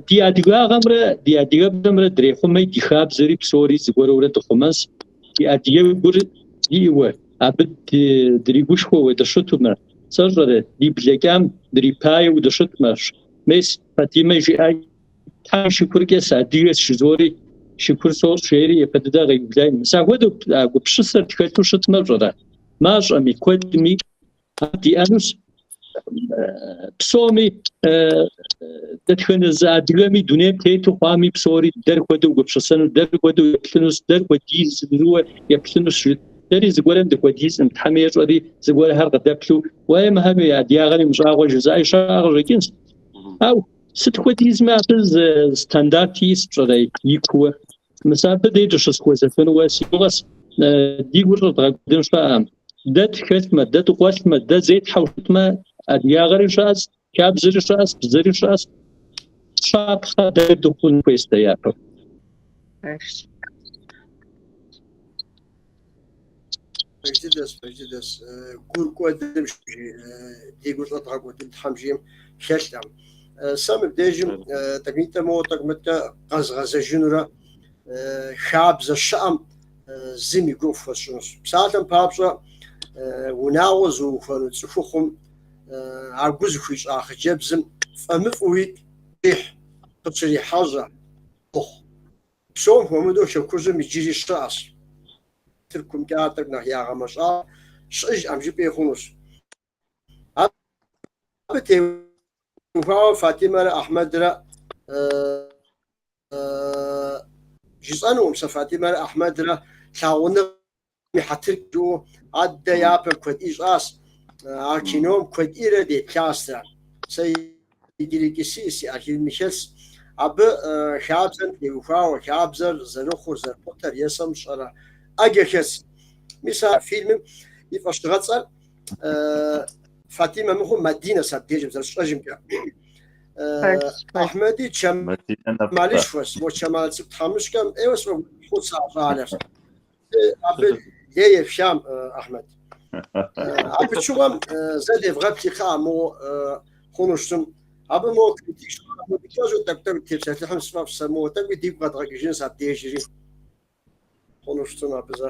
Ди адыгагъэмрэ ди адыгэбзэмрэ дрехъумэ, ди хабзэри псори зыгуэрурэ дыхъумэнщ. Ди адыгэгур диӏэуэ, абы дригушхуэуэ дыщытумэ, сэ щӏэрэ, ди блэкӏам дрипаеу дыщытмэ, мес Фатимэ жиӏа Тхьэм шыкуркӏэ сыадыгэщ жызори, шыкур сощӏ жери япэ дыдэ къиублай. Мис ахуэдэу а гупсысэр тхэлъу щытмэ, пщӏэрэ, мащӏэми, куэдми ар диӏэнущ. Псоми, дэтхэнэ зы адыгэми дунейм тету хъуами, псори дэр хуэдэу гупсысэну, дэр хуэдэу еплъынущ, дэр хуэдизуэ еплъынущ. Дэри зыгуэрым дыхуэдизкъым, Тхьэм ещӏэри зыгуэрхэр къыдэплъу, уей мыхэм я адыгагъэри мыщӏагъуэ жызыӏэи щыӏэ къыщӏэкӏынщ. Ау сыт хуэдизми абы зы стандарт иӏэщ пщӏэрэ икууэ. Мис абы дей дыщызэхуэзэфынуэ си гугъэщ, ди гур щӏэдгъэкӏуэдын щыӏэкъым. Дэ тхэлъмэ, дэ дыкъуэлъмэ, дэ зетхьэу щытмэ, адыгагъэри щыӏэщ, хабзэри щыӏэщ, бзэри щыӏэщ. Щапхъэ дэ дыхъун хуейщ дэ япэу. Пэжщ. Пэж дыдэщ, пэж дыдэщ. Гур кӏуэдым ди гур щӏэдгъэкӏуэдын Тхьэм жиӏэм хэлъкъым. Сэ мыбдежым тӏэкӏунитӏэ моуэ тӏэкӏу мыткӏэ къэзгъэзэжынурэ хабзэ щыӏэм зым и гугъу фхуэсщӏынущ. Псалъэм папщӏэ, унагъуэ зыухуэну цӏыхухъум а гу зыхуищӏа хъыджэбзым фӏэмыфӏуи къихь къыщрихьэжьэ къохъу. Псом хуэмыдэу Хэкужьым иджыри щыӏэщ. Тыркумкӏэ ар тӏэкӏу нэхъ ягъэмэщӏа щыӏэжкъым жыпӏи хъунущ. Абы теухуауэ Фатимэрэ Ахьмэдрэ жысӏэнукъым сэ Фатимэрэ Ахьмэдрэ лъагъуныгъэм и хьэтыр жыӏэу аддэ япэм куэд ищӏащ. А кином куэдӏирэ деплъащ дэ. Сэ иджырикӏи сиӏэщ, си архивми хэлъщ. Абы хабзэм теухуауэ, хабзэр зэрыхъур, зэрыкъутэр е сэ мыщӏэрэ ӏэджэ хэлъщ. Мис а фильмым и фӏэщыгъэцӏэр Фатимэ мыхъуу Мадинэщ абдежым зэрысщӏэжымкӏэ. Пэжщ, пэжщ. Ахьмэди Мадинэ нэфӏыцӏэ. Чэмалышхуэщ, мо Чэмал цӏыкӏу тхьэмыщкӏэм ӏейуэ сфӏэгуэныхьу сэ а щӏалэр. Абы лей ефхам, Ахьмэд. А пычыгъуэм зэ девгъэплъи кхъыӏэ мо хъуну щытым. Абы мо критик кӏэщӏу тӏэкӏу-тӏэкӏу тепсэлъыхьым сфӏэфӏ сэ мо тӏэкӏуи дигу къэдгъэкӏыжынщ абдежри. Хъуну щытым абы зэ.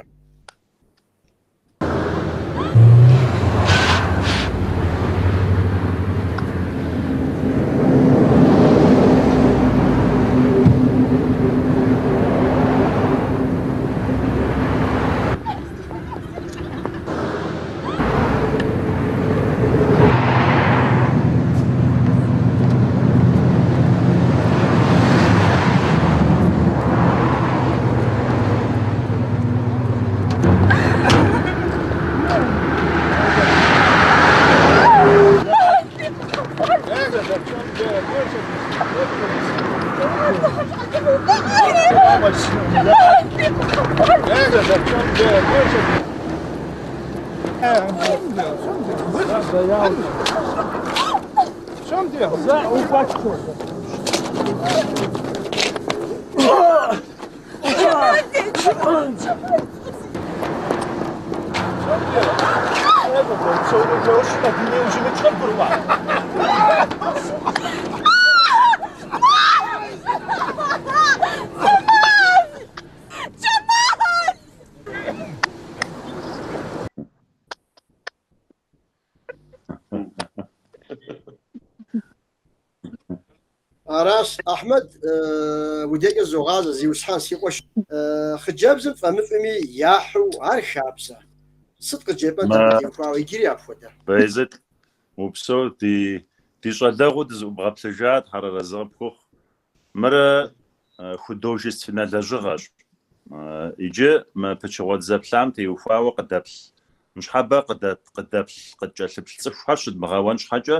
Аращ, Ахьмэд, уи дежкӏэ зызогъазэ, зиусхьэн, си къуэш. Хъыджэбзым фӏэмыфӏми яхьу ар хабзэ? Сыт къыджепӏэнт абы теухуауэ иджыри апхуэдэ? Баязет, упсэу, ди ди щӏалэгъуэу дызыӏубгъэплъыжа, Тхьэр арэзы къыпхухъу. Мыр художественнэ лэжьыгъэщ. Иджы мы пычыгъуэ дызэплъам теухуауэ къыдэплъ, ныщхьэбэ къыдэплъ, къыткӏэлъыплъ цӏыхухэр щыдмыгъэуэн щхьэкӏэ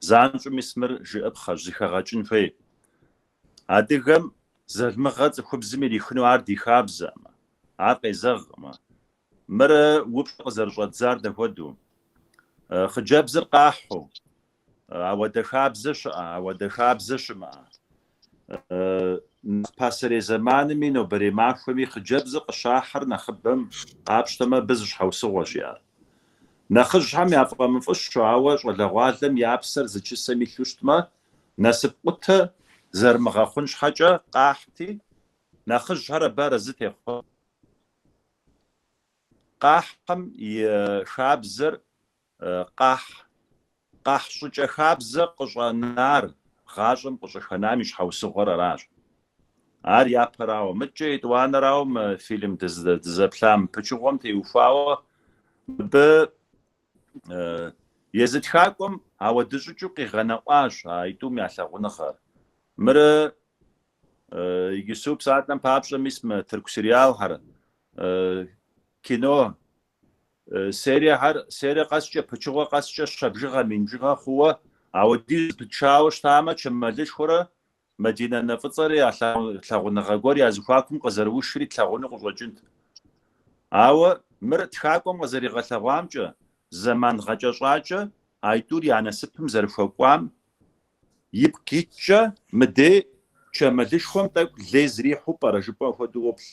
занщӏэу мис мыр жыӏыпхъэщ, зыхэгъэкӏын хуей. Адыгэм залмыгъэ цӏыхубзым ирихыну ар ди хабзэкъымэ, ар къезэгъкъымэ. Мыр упщӏэ къызэрыщӏэддзар дапхуэдэу? Хъыджэбзыр къахьу, Ауэдэ хабзэ щыӏэ, ауэдэ хабзэ щымыӏэ. Нэхъ пасэрей зэманми нобэрей махуэми хъыджэбзыр къыщахьыр нэхъыбэм къапщтэмэ, абы зы щхьэусыгъуэщ иӏэр. Нэхъыжьхэм яфӏэмыфӏыщу, ауэ щӏалэгъуалэм я псэр зы чысэм илъу щытмэ, насыпкъутэ зэрымыгъэхъун щхьэкӏэ къахьти, нэхъыжьхэр абы арэзы техъуэ. Къахьым и хабзэр Къахь, къахь щӏыкӏэ хабзэ къыщӏэнар гъащӏэм къыщӏыхэнам и щхьэусыгъуэр аращ. Ар япэрауэ. Мыдкӏэ етӏуанэрауэ мы фильм дызэплъам пычыгъуэм теухуауэ мыбы езы тхакӏуэм ауэдэ щӏыкӏэу къигъэнэӏуащ аитӏум я лъагъуныгъэр. Мыр иджысу псалъэм папщӏэ мис мы тырку сериалхэр, кино Сериехэр, серие къэскӏэ, пычыгъуэ къэскӏэ щэ бжыгъэ, мин бжыгъэ хъууэ, ауэдиз зэпытшауэ щытамэ, Чэмалышхуэрэ Мадинэ Нэфӏыцӏэрэ я лъагъуныгъэ гуэр я зэхуакум къызэрыушри тлъагъуну къыщӏэкӏынт. Ауэ мыр тхакӏуэм къызэригъэлъэгъуамкӏэ, зэман гъэкӏэщӏакӏэ аитӏур я насыпым зэрыхуэкӏуам Ипкъ иткӏэ мыдей Чэмалышхуэм тӏэкӏу лей зрихьу пӏэрэ жыпӏэ хуэдэу уоплъ.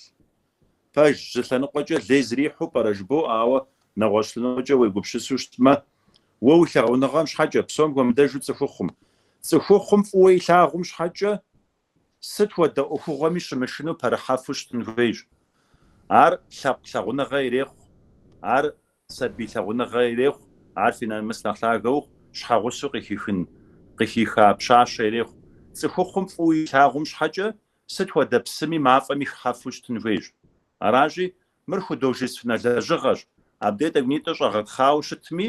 Пэжщ, зы лъэныкъуэкӏэ лей зрихьу пӏэрэ жыбоӏэ, ауэ нэгъуэщӏ лъэныкъуэкӏэ уегупсысу щытмэ, уэ уи лъагъуныгъэм щхьэкӏэ, псом хуэмыдэжу цӏыхухъум. Цӏыхухъум фӏыуэ илъагъум щхьэкӏэ сыт хуэдэ ӏуэхугъуэми щымышынэу пэрыхьэфу щытын хуейщ. Ар лъэпкъ лъагъуныгъэ ирехъу, ар сабий лъагъуныгъэ ирехъу, ар фи нэмыс нэхъ лъагэ ухъу, щхьэгъусэу къыхихын, къыхиха пщащэ ирехъу. Цӏыхухъум фӏыуэ илъагъум щхьэкӏэ сыт хуэдэ псыми мафӏэми хыхьэфу щытын хуейщ. Аращи, мыр художественнэ лэжьыгъэщ, абдей тӏэкӏунитӏэ щӏэгъэтхъауэ щытми,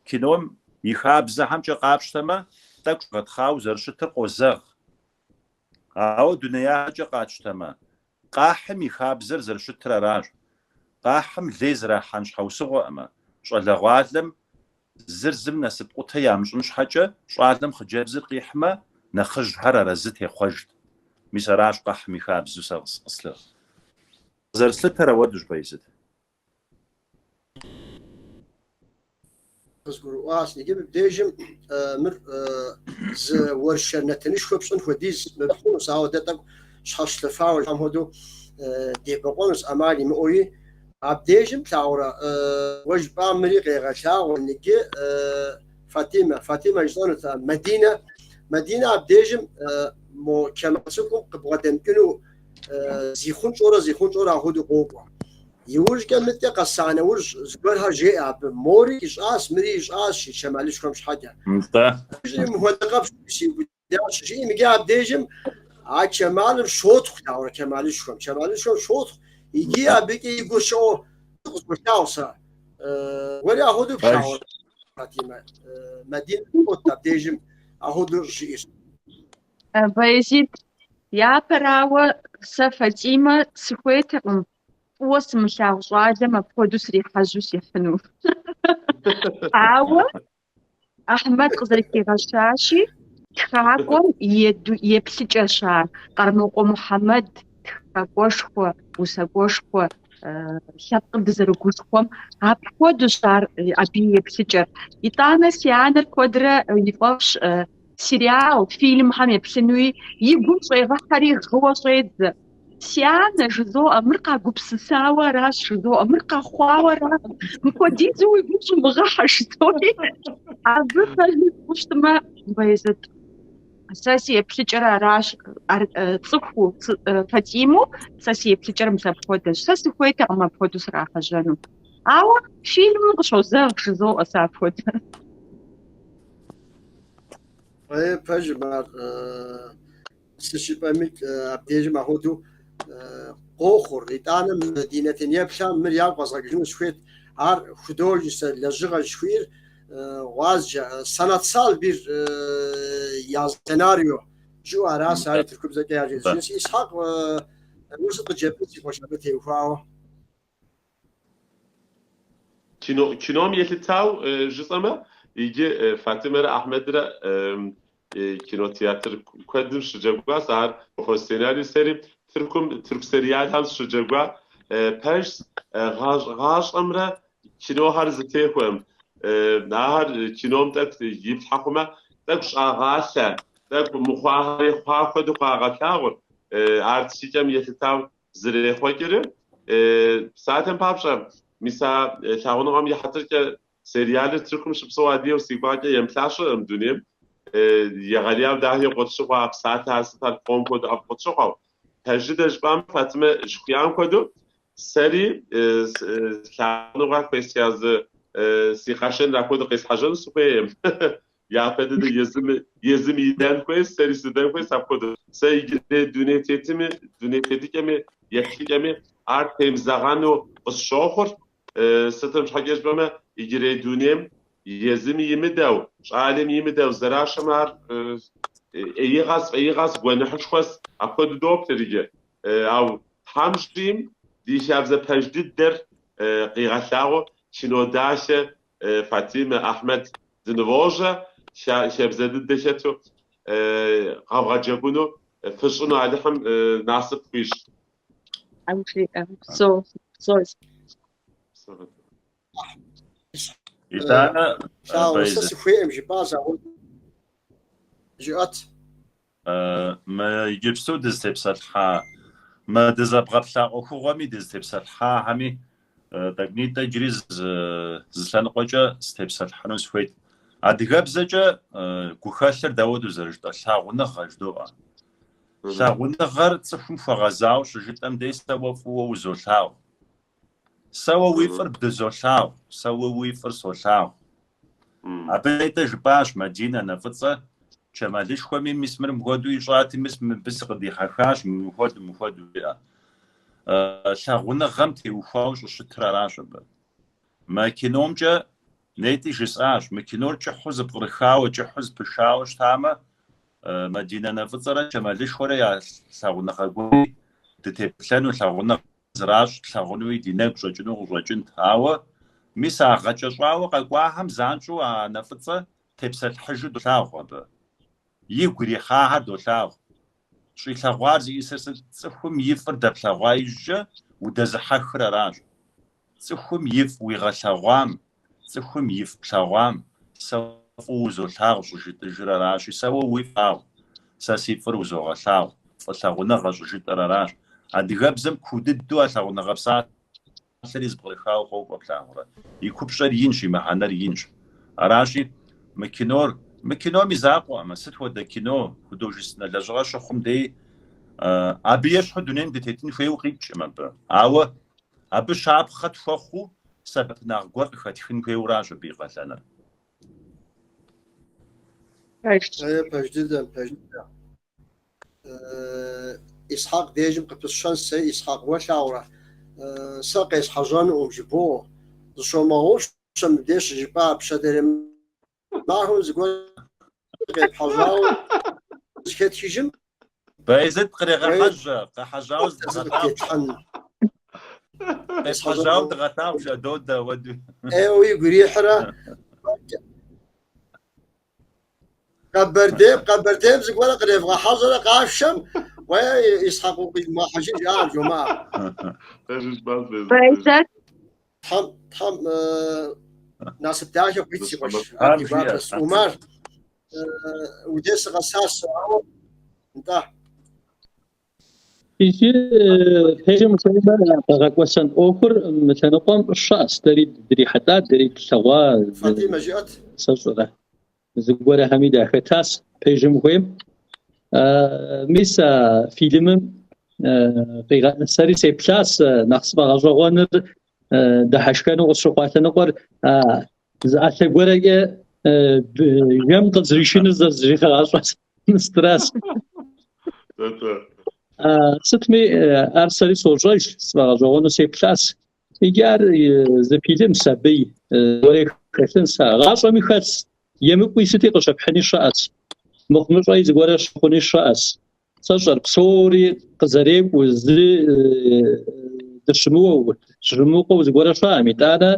кином и хабзэхэмкӏэ къапщтэмэ, тӏэкӏу щӏэгъэтхъауэ зэрыщытыр къозэгъ. Ауэ дунеягъэкӏэ къатщтэмэ, къахьым и хабзэр зэрыщытыр аращ. Къахьым лей зэрахьэн щхьэусыгъуэӏымэ, щӏалэгъуалэм зыр зым насыпкъутэ ямыщӏын щхьэкӏэ щӏалэм хъыджэбзыр къихьмэ, нэхъыжьхэр арэзы техъуэжт. Мис аращ къахьым и хабзэу сэ къызэрыслъытэр ауэдэущ, Баязет. Къызгурыӏуащ. Иджы мыбдежым мыр зы уэршэр нэтынышхуэ пщӏын хуэдиз мыбы хъунущ, ауэ дэ тӏэкӏу щхьэщлъэфауэ жыхуаӏэм хуэдэу дебэкъуэнущ ӏэмал имыӏэуи. Абдежым плъагъурэ, уэ жыпӏам мыри къегъэлъагъуэ иджы Фатимэ. Фатимэ жысӏэнут, Мадинэ. Мадинэ абдежым мо Чэмал цӏыкӏум къыбгъэдэмыкӏыну зихъунщӏэурэ зихъунщӏэурэ апхуэдэу къокӏуэ. Иужькӏэ мыдкӏэ къэса нэужь зыгуэрхэр жеӏэ абы, мори ищӏащ, мыри ищӏащ жи Чэмалышхуэм щхьэкӏэ. Нтӏэ. Мыхуэдэ къэпщ сиубыдащ жиӏэм, иджы абдежым а Чэмалым щотхъу, плъагъурэ, Чэмалышхуэм. Чэмалышхуэм щотхъу, иджы абыкӏэ и гур щыӏэу къызолъагъу сэ. Уэри апхуэдэу плъагъурэ, Фатимэ? Мадинэ лӏот абдежым апхуэдэу щӏыжиӏэр. Баязид, япэрауэ, сэ Фатимэ сыхуейтэкъым фӏыуэ сымылъагъу щӏалэм апхуэдэу срихьэжьэу сихьыну. Ауэ Ахьмэд къызэрыхигъэщащи, тхакӏуэм и еплъыкӏэщ ар. Къэрмокъуэ Мухьэмэд тхакӏуэшхуэ, усакӏуэшхуэ, лъэпкъым дызэрыгушхуэм апхуэдэущ ар абы и еплъыкӏэр. Итӏанэ си анэр куэдрэ и фӏэфӏщ сериал, фильмхэм еплъынуи, и гум щӏегъэхьэри гъыуэ щӏедзэ. Си анэ, жызоӏэ, мыр къагупсысауэ аращ, жызоӏэ, мыр къэхъуауэ аракъым, мыпхуэдизу уи гум щӏумыгъэхьэ, жызоӏи. Абы пэжу щытмэ, Баязет, сэ си еплъыкӏэр аращ, ар цӏыхуу, Фатимэу, сэ си еплъыкӏэр мис апхуэдэщ. Сэ сыхуейтэкъым апхуэдэу срахьэжьэну. Ауэ фильмым къыщозэгъ, жызоӏэ сэ апхуэдэ. Пэжым ар сыт щыпӏэмикӏ абдежым апхуэдэу къохъур. Итӏанэ ди нэтын еплъхэм мыр ягу къэзгъэкӏыжыну сыхуейт. Ар художествэ лэжьыгъэ жыхуиӏэр гъуазджэ, sanatsal bir сценарий жыӏэу аращ, ари тыркубзэкӏэ яжесӏэжынщ. Исхьэкъ, уэ сыт къыджепӏэн си къуэш абы теухуауэ? Кино, кином елъытау жысӏэмэ, иджы Фатимэрэ Ахьмэдрэ кинотеатр куэдым щыджэгуащ, ар сценарий сэри Тыркум, тырку сериалхэм сыщыджэгуа. Пэжщ, гъащӏэмрэ кинохэр зэтехуэм. Ахэр кином тӏэкӏу иплъхьэ хъумэ, тӏэкӏу щӏагъалъэ, тӏэкӏу мыхъуахэри хъуа хуэдэу къагъэлъагъур. Ар тхыкӏэм елъытау зэрехъуэкӏри, псалъэм папщӏэ, мис а лъагъуныгъэм и хьэтыркӏэ сериалыр Тыркум щыпсэу адыгэу си гугъэкӏэ емыплъа щыӏэкъым дунейм. Егъэлеяуэ дахэу къытщыхъуа псалъэхэр сытхэр пкъом хуэдэу ӏэфӏ къытщыхъуэу. Пэж дыдэ жыпӏамэ, Фатимэ жыхуиӏам хуэдэу, сэри лъагъуныгъэ хуесха зы си къэшэныр апхуэдэу къесхьэжьэну сыхуейкъым. Япэ дыдэ езым, езым идэн хуейщ, сэри сыдэн хуейщ апхуэдэу. Сэ иджырей дуней тетыми, дуней тетыкӏэми, еплъыкӏэми ар темызэгъэну къысщохъур. Сытым щхьэкӏэ жыпӏэмэ, иджырей дунейм езыми имыдэу, щӏалэм имыдэу зэрашэмэ ар ӏеигъэс, фӏеигъэс, гуэныхьышхуэс, апхуэдэу доплъыр иджы. Ауэ Тхьэм жиӏэм ди хабзэ пэж дыдэр къигъэлъагъуэу кино дахэ Фатимэ, Ахьмэд дынывожьэ, хабзэ дыдэ хэту къэвгъэджэгуну фыщӏыну Алыхьым насып хуищӏ. Тхьэм жиӏэ. Псэу, псэу. Итӏанэ, Лъагъуэ, сэ сыхуейкъым жыпӏащ, ауэ жыӏэт. Мы иджыпсту дызытепсэлъыхьа, мы дызэбгъэплъа ӏуэхугъуэми дызытепсэлъыхьахэми тӏэкӏунитӏэ иджыри зы лъэныкъуэкӏэ сытепсэлъыхьыну сыхуейт. Адыгэбзэкӏэ гухэлъыр дауэдэу зэрыжытӏэр? Лъагъуныгъэ жыдоӏэ. Лъагъуныгъэр цӏыхум хуэгъэзауэ щыжытӏэм дей сэ уэ фӏыуэ узолъагъу. Сэ уэ уи фӏыр бдызолъагъу, сэ уэ уи фӏыр солъагъу. Абы нетӏэ жыпӏащ Мадинэ Нэфӏыцӏэ Чэмалышхуэми мис мыр мыхуэдэу ищӏати, мис мыбы сыкъыдихьэхащ, мыхуэдэу, мыхуэдэу жеӏэ. Лъагъуныгъэм теухуауэ щӏыщытыр аращ абы. Мы киномкӏэ нетӏи жысӏащ, мы кинор кӏыхьу зэпкърыхауэ, кӏыхьу зэпышауэ щытамэ, Мадинэ Нэфӏыцӏэрэ Чэмалышхуэрэ я лъагъуныгъэ гуэри дытеплъэну, лъагъуныгъэ зэращӏ тлъагъунуи ди нэгу щӏэкӏыну къыщӏэкӏынт. Ауэ мис а гъэкӏэщӏауэ къэкӏуахэм занщӏэу а Нэфӏыцӏэ тепсэлъыхьыжу долъагъу абы. Игу ирихьахэр долъагъу. Щӏилъэгъуар зиӏысыр сыт? Цӏыхум и фӏыр дэплъэгъуа иужькӏэ удэзыхьэхыр аращ. Цӏыхум ифӏ уигъэлъэгъуам. Цӏыхум ифӏ плъэгъуам, сэ фӏыуэ узолъагъу щӏыжытӏыжыр аращи, сэ уэ уифӏ лъагъу, сэ си фӏыр узогъэлъагъу, фӏы лъагъуныгъэ щӏыжытӏэр аращ. Адыгэбзэм куу дыдэу а лъагъуныгъэ псалъэри зэпкърыхауэ къокӏуэ плъагъурэ. И купщӏэр инщ, и мыхьэнэр инщ. Аращи, мы кинор, мы кином и закъуэкъым, сыт хуэдэ кино, художественнэ лэжьыгъэ щыхъум дей, абы ещхьу дунейм дытетын хуейуэ къикӏкъым абы. Ауэ абы щапхъэ тхуэхъуу сэбэпынагъ гуэр къыхэтхын хуейуэращ абы и къалэныр. Пэжщ. Е, пэж дыдэм, пэж дыдэм. Исхьэкъ дежым къыпысщэн сэ, Исхьэкъ, уэ лъагъурэ, сэ къесхьэжьэнукъым жыбоӏэ. Зыщомыгъэгъупщэ мыбдеж щыжыпӏа пщэдейрей махуэм зыгуэр къепхьэжьауэ зыхэтхыжым. Баязет кърегъэхьэжьэ, къехьэжьауэ зыдгъэлъагъу. Къепхьэжьауэ дыгъэлъагъу, жиӏэ додэ ауэдэу. ӏейуэ игу ирихьрэ Къэбэрдейм, Къэбэрдейм зыгуэрэ къревгъэхьэжьэрэ къафшэм, уэ Исхьэкъ укъизмыгъэхьэжын жаӏэм жомыӏэ. Баязет. Тхьэм, Тхьэм насып дахэ къуит си къуэш. Ар ди гуапэщ. Умар, удей сыкъэсащ, ауэ нтӏэ. Иджы пэжым ухуеймэ, къэгъэкӏуэсэн ӏуэхур мы лъэныкъуэм щыӏэщ, дэри дрихьэлӏа, дэри тлъэгъуа, Фатимэ жиӏэт. сэ щӏэрэ. Зыгуэрхэми дахэтащ, пэжым ухуейм. Мис а фильмым сэри сеплъащ, нэхъ сфӏэгъэщӏэгъуэныр дыхьэшхэну къысщыхъуа лъэныкъуэр зы ӏэлъэ гуэрэкӏэ жэм къызэришыныр зэрызригъащӏэр стресс. Сытми, ар сэри сощӏэж, сфӏэгъэщӏэгъуэну сеплъащ. Иджы ар зы фильм сабий зыгуэри хэлъынщ, гъащӏэми хэлъщ, емыкӏуи сыти къыщыпхьыни щыӏэщ, мыхъумыщӏэи зыгуэрэ щыхъуни щыӏэщ. Сэ щӏэр псори къызэрекӏуу, зы дыщымыуэу, щымыукъуэу зыгуэрэ щыӏэм, итӏанэ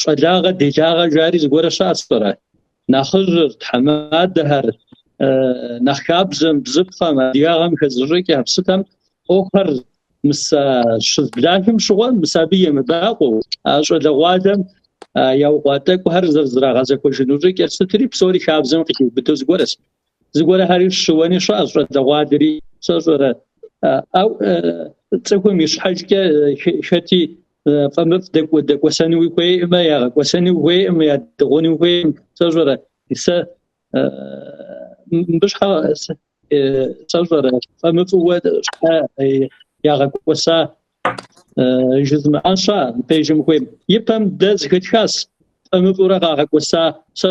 щӏалагъэ, делагъэ жари зыгуэрэ щыӏэщ, пщӏэрэ? Нэхъыжьыр, тхьэмадэхэр, нэхъ хабзэм, бзыпхъэм, адыгагъэм хэзыщӏыкӏхэм, сытхэм ӏуэхухэр мис а щызблахым щыгъуэ, мис абы емыбакъуэу, а щӏалэгъуалэм яукъуа тӏэкӏухэр зэрызрагъэзэхуэжыну щӏыкӏэр сытри псори хабзэм къыхиубыдэу зыгуэрэщ. Зыгуэрхэри щыуэни щыӏэщ щӏалэгъуалэри, сэ щӏэрэ. Ау цӏыхум и щхьэжкӏэ хэти фӏэмыфӏ дэкӏуэсэнуи хуейкъымэ, ягъэкӏуэсэнуи хуейкъым, ядыгъунуи хуейкъым, сэ щӏэрэ. Сэ мыбы щхьэ сэ щӏэрэ фӏэмыфӏыуэ щхьэ ягъэкӏуэса жызмыӏэн щыӏэ, пэжым хуейм. Ипэм дэ зэхэтхащ фӏэмыфӏурэ къагъэкӏуэса сэ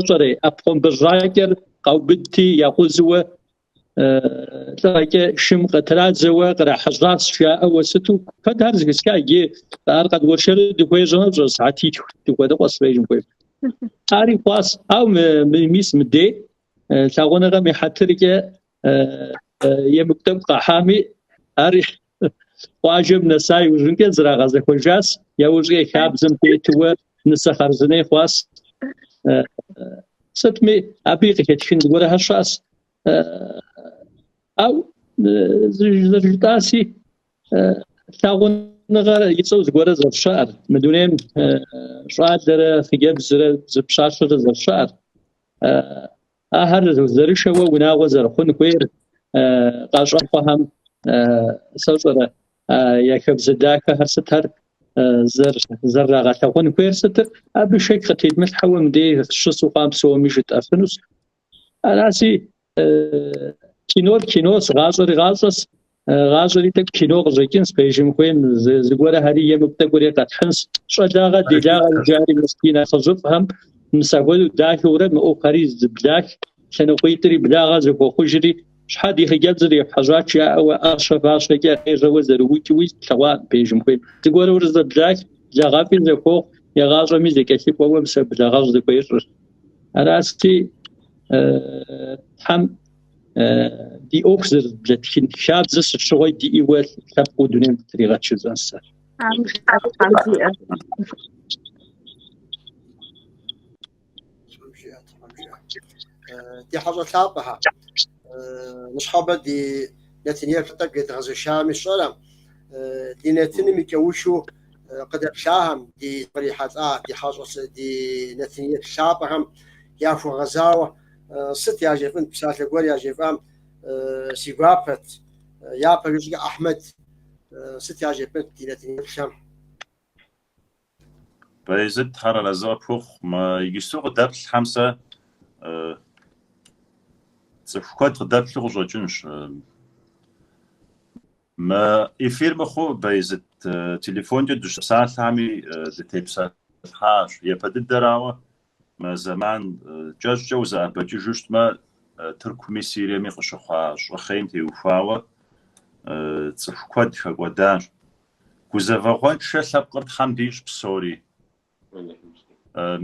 щӏэрэ ӏэпхъуамбэжьакӏэр къаубыдти якъузыуэ лӏыгъэкӏэ шым къытрадзэуэ кърахьэжьащ жаӏэуэ сыту куэд ар зэхэсха иджы ар къэдгуэшэру дыхуежьэмэ пщӏэ сыхьэтитху дыхуэныкъуэщ пэжым хуейм. Ари хъуащ, ауэ мис мыдей лъагъуныгъэм и хьэтыркӏэ емыкӏу тӏэкӏу къахьами, ар къуажэм нэса иужьынкӏэ зрагъэзэхуэжащ, яужькӏэ хабзэм тетуэ нысэ хъарзыней хъуащ. Сытми, абы къыхэтхын зыгуэрхэр щыӏэщ. Ау зэрыжытӏаси, лъагъуныгъэр и цӏэу зыгуэрэ зэрыщыӏэр, мы дунейм щӏалэрэ хъыджэбзрэ зы пщащэрэ зэрыщыӏэр, Ахэр зэрышэуэ унагъуэ зэрыхъун хуейр къащӏэхъуэхэм сэ щӏэрэ я хабзэ дахэхэр сытхэр зэрырагъэлъэгъун хуейр сытыр, абы шэч къытедмылъхьэуэ мыдей щысу хъуам псоми жытӏэфынущ. Араси, кинор кинощ, гъащӏэри гъащӏэщ. Гъащӏэри тӏэкӏу кино къыщӏэкӏынщ, пэжым хуейм зыгуэрхэри емыкӏу тӏэкӏури къэтхьынщ. Щӏалагъэ, делагъэ жари мис ди нэхъыжьыфӏхэм мис апхуэдэу дахэурэ мы ӏуэхухэри зэблах, лъэныкъуитӏри благъэ зэхуохъужри, щхьэ ди хъыджэбзыр епхьэжьат жаӏэуэ ӏэщэ-фащэкӏэ къежьэуэ зэрыукӏыуи тлъэгъуакъым пэжым хуейм. Зыгуэрурэ зэблах, благъэфӏи зэхуохъу, егъащӏэми зэкӏэлъыкӏуэуэ мис а благъэщӏ зэхуещӏыр. Аращи, Тхьэм Ди ӏуэху зэрызблэтхын хабзэ сыт щыгъуи диӏэуэ лъэпкъыу дунейм дытригъэт жысӏэнщ сэ. Тхьэм жиӏэ. Тхьэм жиӏэ, Тхьэм жиӏэ. Ди хьэщӏэ лъапӏэхэ, ныщхьэбэ ди нэтын еплъ тӏэкӏу едгъэзэшами сщӏэрэ, ди нэтыным и кӏэухыу. къыдэплъахэм, ди кърихьэлӏа, ди хьэщӏэ, ди нэтынеплъ лъапӏэхэм яхуэгъэзауэ сыт яжефӏынт, псалъэ гуэр яжефӏам си гуапэт. Япэ ищӏыкӏэ Ахьмэд сыт яжепӏынт ди нэтынеплъхэм? Баязыт, Тхьэр арэзы къыпхухъу. Мы иджысту къыдэплъхэм сэ цӏыху куэд къыдэплъу къыщӏэкӏынщ. Мы эфир мыхъуу, Баязыт, телефонкӏэ дыщыпсалъэхэми дытепсэлъыхьащ. Япэ дыдэрауэ, мы зэман кӏэщӏкӏэ узэӏэбэкӏыжу щытмэ, Тыркуми Сириеми къыщыхъуа щӏыхъейм теухуауэ цӏыху куэд хэкӏуэдащ. Гузэвэгъуэншэ лъэпкъыр Тхьэм дищӏ псори.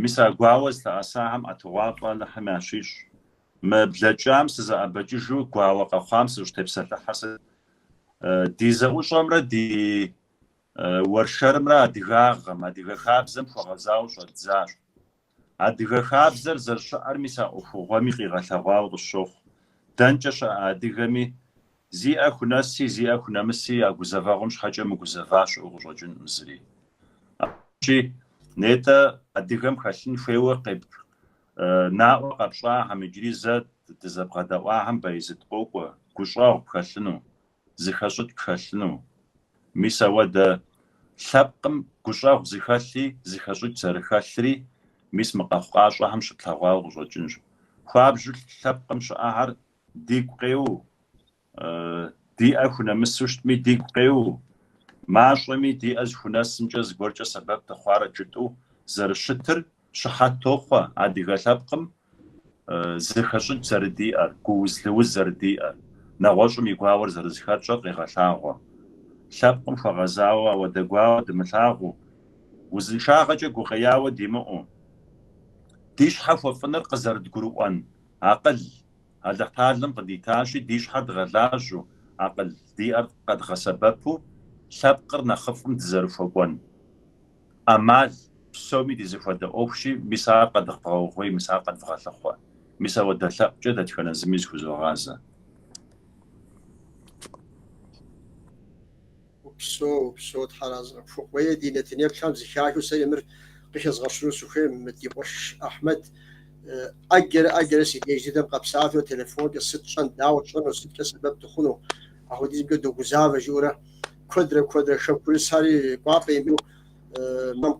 Мис а гуауэ зылъэӏэсахэм ӏэтыгъуафӏэ Алыхьым ящищӏ. Мы блэкӏам сызэӏэбэкӏыжу гуауэ къэхъуам сыщӏытепсэлъыхьыр сыт? Ди зэӏущӏэмрэ ди уэршэрымрэ адыгагъэм, адыгэ хабзэм хуэгъэзауэ щӏэддзащ. Адыгэ хабзэр зэрыщыӏэр мис а ӏуэхугъуэми къигъэлъэгъуауэ къысщохъу. Дэнкӏэ щыӏэ адыгэми, зи ӏэ хунэси, зи ӏэ хунэмыси а гузэвэгъуэм щхьэкӏэ мыгузэва щыӏэу къыщӏэкӏынкъым зыри. Аращи, нетӏэ адыгэм хэлъын хуейуэ наӏуэ къэпщӏахэм, иджыри зэ дызэбгъэдэӏуахэм Баязыт къокӏуэ, гущӏэгъу пхэлъыну, зыхэщӏыкӏ пхэлъыну. Мис ауэдэ лъэпкъым гущӏэгъу зыхэлъи, зыхэщӏыкӏ зэрыхэлъри мис мы къэхъукъащӏэхэм щытлъэгъуауэ къыщӏэкӏынщ. Хуабжьу лъэпкъым щыӏэхэр дигу къеуэу, ди ӏэ хунэмысу щытми дигу къеуэу, мащӏэми ди ӏэ зыхунэсымкӏэ зыгуэркӏэ сэбэп дыхъуарэт жытӏэу зэрыщытыр щыхьэт тохъуэ адыгэ лъэпкъым зыхэщӏыкӏ зэрыдиӏэр, гууз-лыуз зэрыдиӏэр, нэгъуэщӏым и гуауэр зэрызыхэтщӏэр къегъэлъагъуэ. Лъэпкъым хуэгъэзауэ ауэдэ гуауэ дымылъагъуу, узыншагъэкӏэ гукъеяуэ димыӏэу, ди щхьэ хуэфӏыныр къызэрыдгурыӏуэн акъыл Алыхьталэм къыдитащи, ди щхьэр дгъэлажьэу, акъыл диӏэр къэдгъэсэбэпу лъэпкъыр нэхъыфӏым дызэрыхуэкӏуэн ӏэмал псоми ди зэхуэдэ ӏуэхущи, мис ар къэдвгъэугъуей, мис ар къэдвгъэлъыхъуэ. Мис ауэдэ лъэӏукӏэ дэтхэнэ зыми зыхузогъазэ. Упсэу, упсэу, Тхьэр арэзы къыпхухъу. Уей, ди нэтынеплъхэм зыхахыу сэри мыр къыхэзгъэщыну сыхуей, мы ди къуэш Ахьмэд ӏэджэрэ ӏэджэрэ си деж дыдэм къэпсалъэу телефонкӏэ сыт тщӏэн, дауэ тщӏэну, сыткӏэ сэбэп дыхъуну, апхуэдизымкӏэ догузавэ жиӏэурэ куэдрэ куэдрэ хэкурысхэри кӏуапӏэ имыӏэу мэм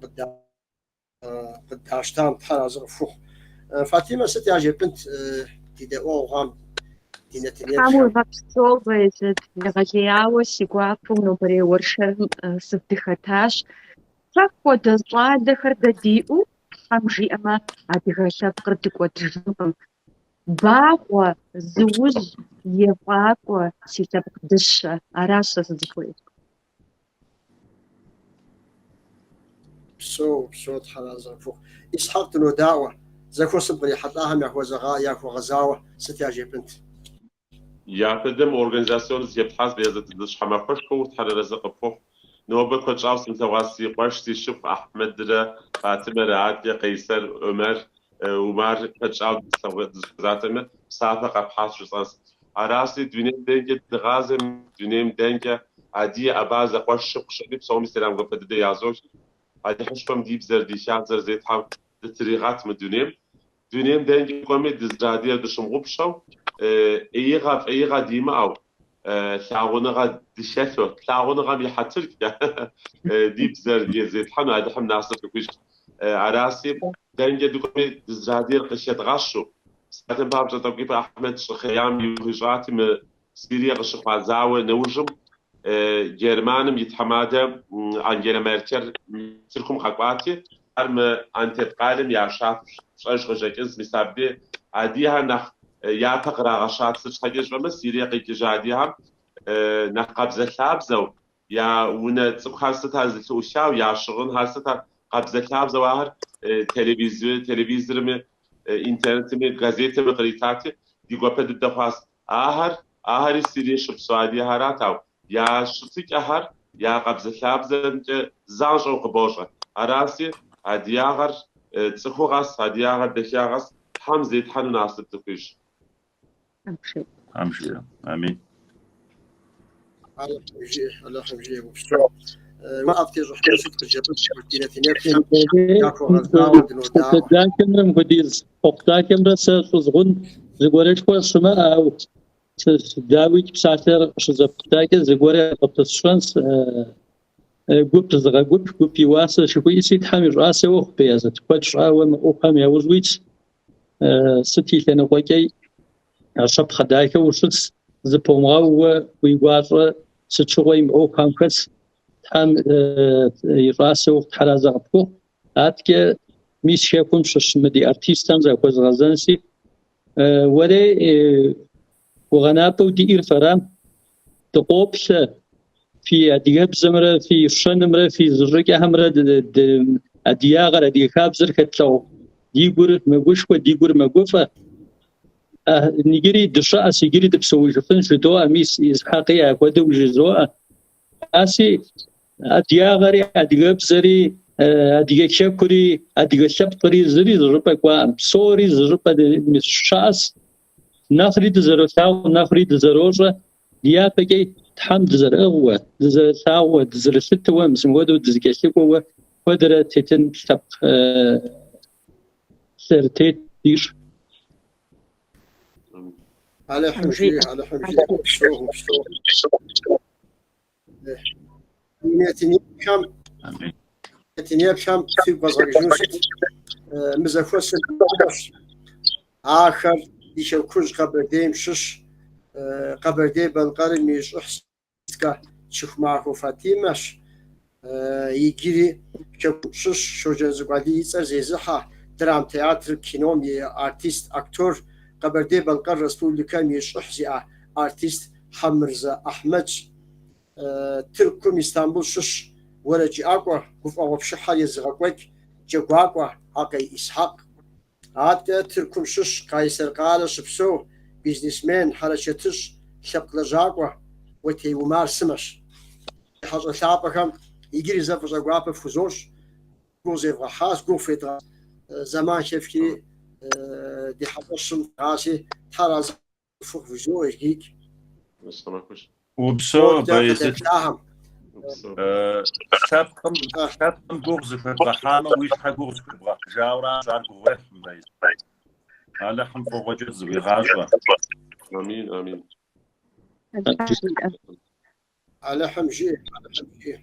къыддащтам Тхьэр арэзы къыфхухъу. Фатимэ, сыт яжепӏынт ди дэӏуэгъухэм, ди Тхьэм нэтынеплъхэм? уигъэпсэу, Баязыт, егъэлеяуэ си гуапэу нобэрей уэршэрым сывдыхэтащ. Фэ фхуэдэ щӏалэхэр дэ диӏэу, Тхьэм жиӏэмэ, адыгэ лъэпкъыр дыкӏуэдыжынкъым. Багъуэ, зыужь, ефӏакӏуэ, си лъэпкъ дыщэ, аращ сэ сызыхуейр. Упсэу, упсэу, Тхьэр арэзы къыпхухъу. Исхьэкъ дынодаӏуэ, зэхуэсым кърихьэлӏахэм яхуэгъэзауэ сыт яжепӏынт? Япэ дыдэм организацион зэхэплъхьащ, Баязыт, щхьэмахуэшхуэу Тхьэр арэзы къыпхухъу. Нобэ куэд щӏауэ сымылъэгъуа си къуэш, си шыпхъу Ахьмэдрэ Фатимэрэ, адэкӏэ Къейсэр, Умар, Умар куэд щӏауэ дызэхуэзатэмэ, псапэ къэпхьащ жысӏэнщ. Аращи, дунейм дэнкӏэ дыгъазэми, дунейм дэнкӏэ адыгэ, абазэ, къуэш, шыпхъу щыӏэми, псоми сэлам гуапэ дыдэ язох. Алыхьышхуэм ди бзэр, ди хабзэр зетхьэу дытригъэт мы дунейм. Дунейм дэнкӏэ кӏуэми, дызэрыадыгэр дыщымыгъупщэу, ӏеигъэ, фӏеигъэ димыӏэу, лъагъуныгъэ дыхэлъу, лъагъуныгъэм и хьэтыркӏэ ди бзэр зетхьэну Алыхьым насып къыхуищӏ. Аращи, дэнкӏэ дыкӏуэми, дызэрыадыгэр къыхэдгъэщу, псалъэм папщӏэ, тӏэкӏу ипэ Ахьмэд щӏыхъеям и гугъу ищӏати, мы Сирие къыщыхъуа зауэ нэужьым Германым и тхьэмадэ Ангела Меркель Тыркум къэкӏуати, ар мы Антеп къалэм яшат, пщӏэж къыщӏэкӏынщ, мис абдей адыгэхэр нэхъ япэ кърагъэщат, сыт щхьэкӏэ жыпӏэмэ, Сирие къикӏыжа адыгэхэм нэхъ къабзэлъабзэу, я унэ цӏыкӏухэр сытхэр зэлъыӏухау, я щыгъынхэр сытхэр къабзэлъабзэу ахэр телевизорми, интернетми, газетми къритати, ди гуапэ дыдэ хъуащ. Ахэр, ахэри Сирие щыпсэу адыгэхэрат, ауэ я щытыкӏэхэр, я къабзэлъабзэмкӏэ занщӏэу къыбощӏэ. Аращи, адыгагъэр цӏыхугъэщ, адыгагъэр дахагъэщ, Тхьэм зетхьэну насып дыхуищӏ. Тхьэм жиӏэ. Амин. Алыхьым жиӏэ, Алыхьым жиӏэ, упсэу. Уэ ӏэфӏ тещӏыхьыну сыт къыджепӏэнт ди нэтынеплъхэм яхуэгъэзауэ дынодаӏуэ. Дахэмрэ мыпхуэдиз хъуэхъу дахэмрэ сэ щӏызгъун зыгуэрышхуэ щымыӏэ, ауэ дауикӏ псалъэр къыщызэптакӏэ зыгуэр къыпысщэнщ. Гуп зыгъэгуп, гуп и уасэ жыхуиӏэси Тхьэм и щӏасэ ухъу, Бейазыт. Куэд щӏауэ мы ӏуэхухэм яужь уитщ. Сыт и лъэныкъуэкӏэ щапхъэ дахэ ущытщ, зыпомыгъэууэ уи гуащӏэ сыт щыгъуи мы ӏуэхухэм хэтщ. Тхьэм и щӏасэ ухъу, Тхьэр арэзы къыпхухъу. Аткӏэ мис хэкум щыщ мы ди артистхэм захуэзгъэзэнси, уэрей гугъэнапӏэу диӏэр фэрам. Дыкъоплъэ фи адыгэбзэмрэ фи щэнымрэ фи зыщӏыкӏэхэмрэ адыгагъэр, адыгэ хабзэр хэтлъэгъу. Ди гур мэгушхуэ, ди гур мэгуфӏэ. Иджыри дыщыӏэщ, иджыри дыпсэужыфын жыдоӏэ, мис Исхьэкъи апхуэдэу жызоӏэ. Аси адыгагъэри, адыгэбзэри, адыгэ хэкури, адыгэ лъэпкъри зыри зыщӏыпӏэ кӏуаӏым. Псори зыщӏыпӏэ щыӏэщ. Нэхъри дызэролъагъу, нэхъри дызэрощӏэ. Дяпэкӏэ Тхьэм дызэрыӏыгъыуэ, дызэрылъагъууэ, дызэрылъытэуэ, мис мыпхуэдэу дызэкӏэлъыкӏуэуэ куэдрэ тетын лъэпкъ лъэрытет дищӏ. Алыхьым жиӏэ, Алыхьым жиӏэ, упсэу, упсэу. Нэтынеплъхэм нэтынеплъхэм фигу къэзгъэкӏыжыну щыт мы зэхуэсыр ахэр ди хэкужь Къэбэрдейм щыщ Къэбэрдей-Балъкъэрым и щӏыхь артисткэ Чыхумахуэ Фатимэщ. Иджыри хэкум щыщ Щоджэнцӏыкӏу Алий и цӏэр зезыхьэ драмтеатр кином и артист, актер, Къэбэрдей-Балъкъэр Республикэм и щӏыхь зиӏэ артист Хьэмырзэ Ахьмэдщ. Тыркум Истамбул щыщ уэрэджыӏакӏуэ, гуфӏэгъуэ пшыхьэр езыгъэкӏуэкӏ джэгуакӏуэ Акъей Исхьэкъ. Адэкӏэ Тыркум щыщ Къайсэр къалэ щыпсэу бизнесмен, хьэрычэтыщӏ, лъэпкъ лэжьакӏуэ Уэтей Умар сымэщ. Ди хьэщӏэ лъапӏэхэм иджыри зэ фӏыщӏэгуапэ фхузощӏ, гугъу зевгъэхьащ, гугъу федгъэхьащ, зэман хэфхри ди хьэщӏэщым фыкъэкӏуащи, Тхьэр арэзы къыфхухъу вжызоӏэ иджырикӏ. Упсэу, Бейазыт. Лъэпкъым лъэпкъым гугъу зыхуебгъэхьамэ, уи щхьэ гугъу зыхуебгъэхьыжауэращ, ар гугъуехькъым, Бейазыт. Алыхьым фӏыгъуэкӏэ зыуигъащӏэ. Амин, амин. Алыхьым жиӏэ, Алыхьым жиӏэ.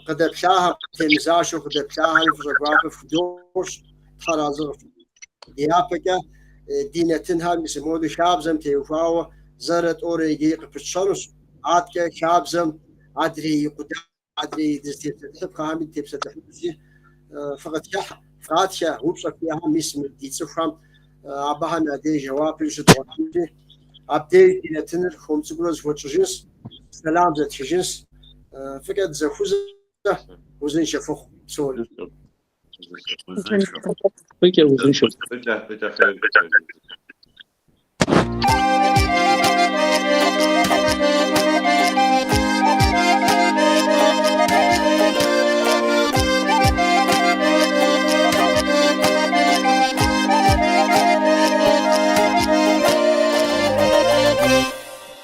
Къыдэплъахэм, темызашэу къыдэплъахэми фӏыщӏэгуапэ фхудощӏ, Тхьэр арэзы къыфхухъу. Дяпэкӏэ ди нэтынхэр мис мыпхуэдэу хабзэм теухуауэ зэрэ тӏорэ иджыри къыпытщэнущ. Адэкӏэ хабзэм адрей и къуда Адрей дызытепсэлъыхьыпхъэхэми дытепсэлъыхьынущи, фыкъытхыхьэ, фыкъатхэ, упщӏэ фиӏэхэм мис мы ди цӏыхухэм абыхэм я деж жэуапри щыдгъуэтынущи, абдеж ди нэтыныр хуэм цӏыкӏурэ зэхуэтщӏыжынщ, сэлам зэтхыжынщ, фӏыкӏэ дызэхузэ, узыншэ фыхъу псори. Узыншэ. Фӏыкӏэ узыншэ. Фӏыкӏэ, фӏыкӏэ, хъер.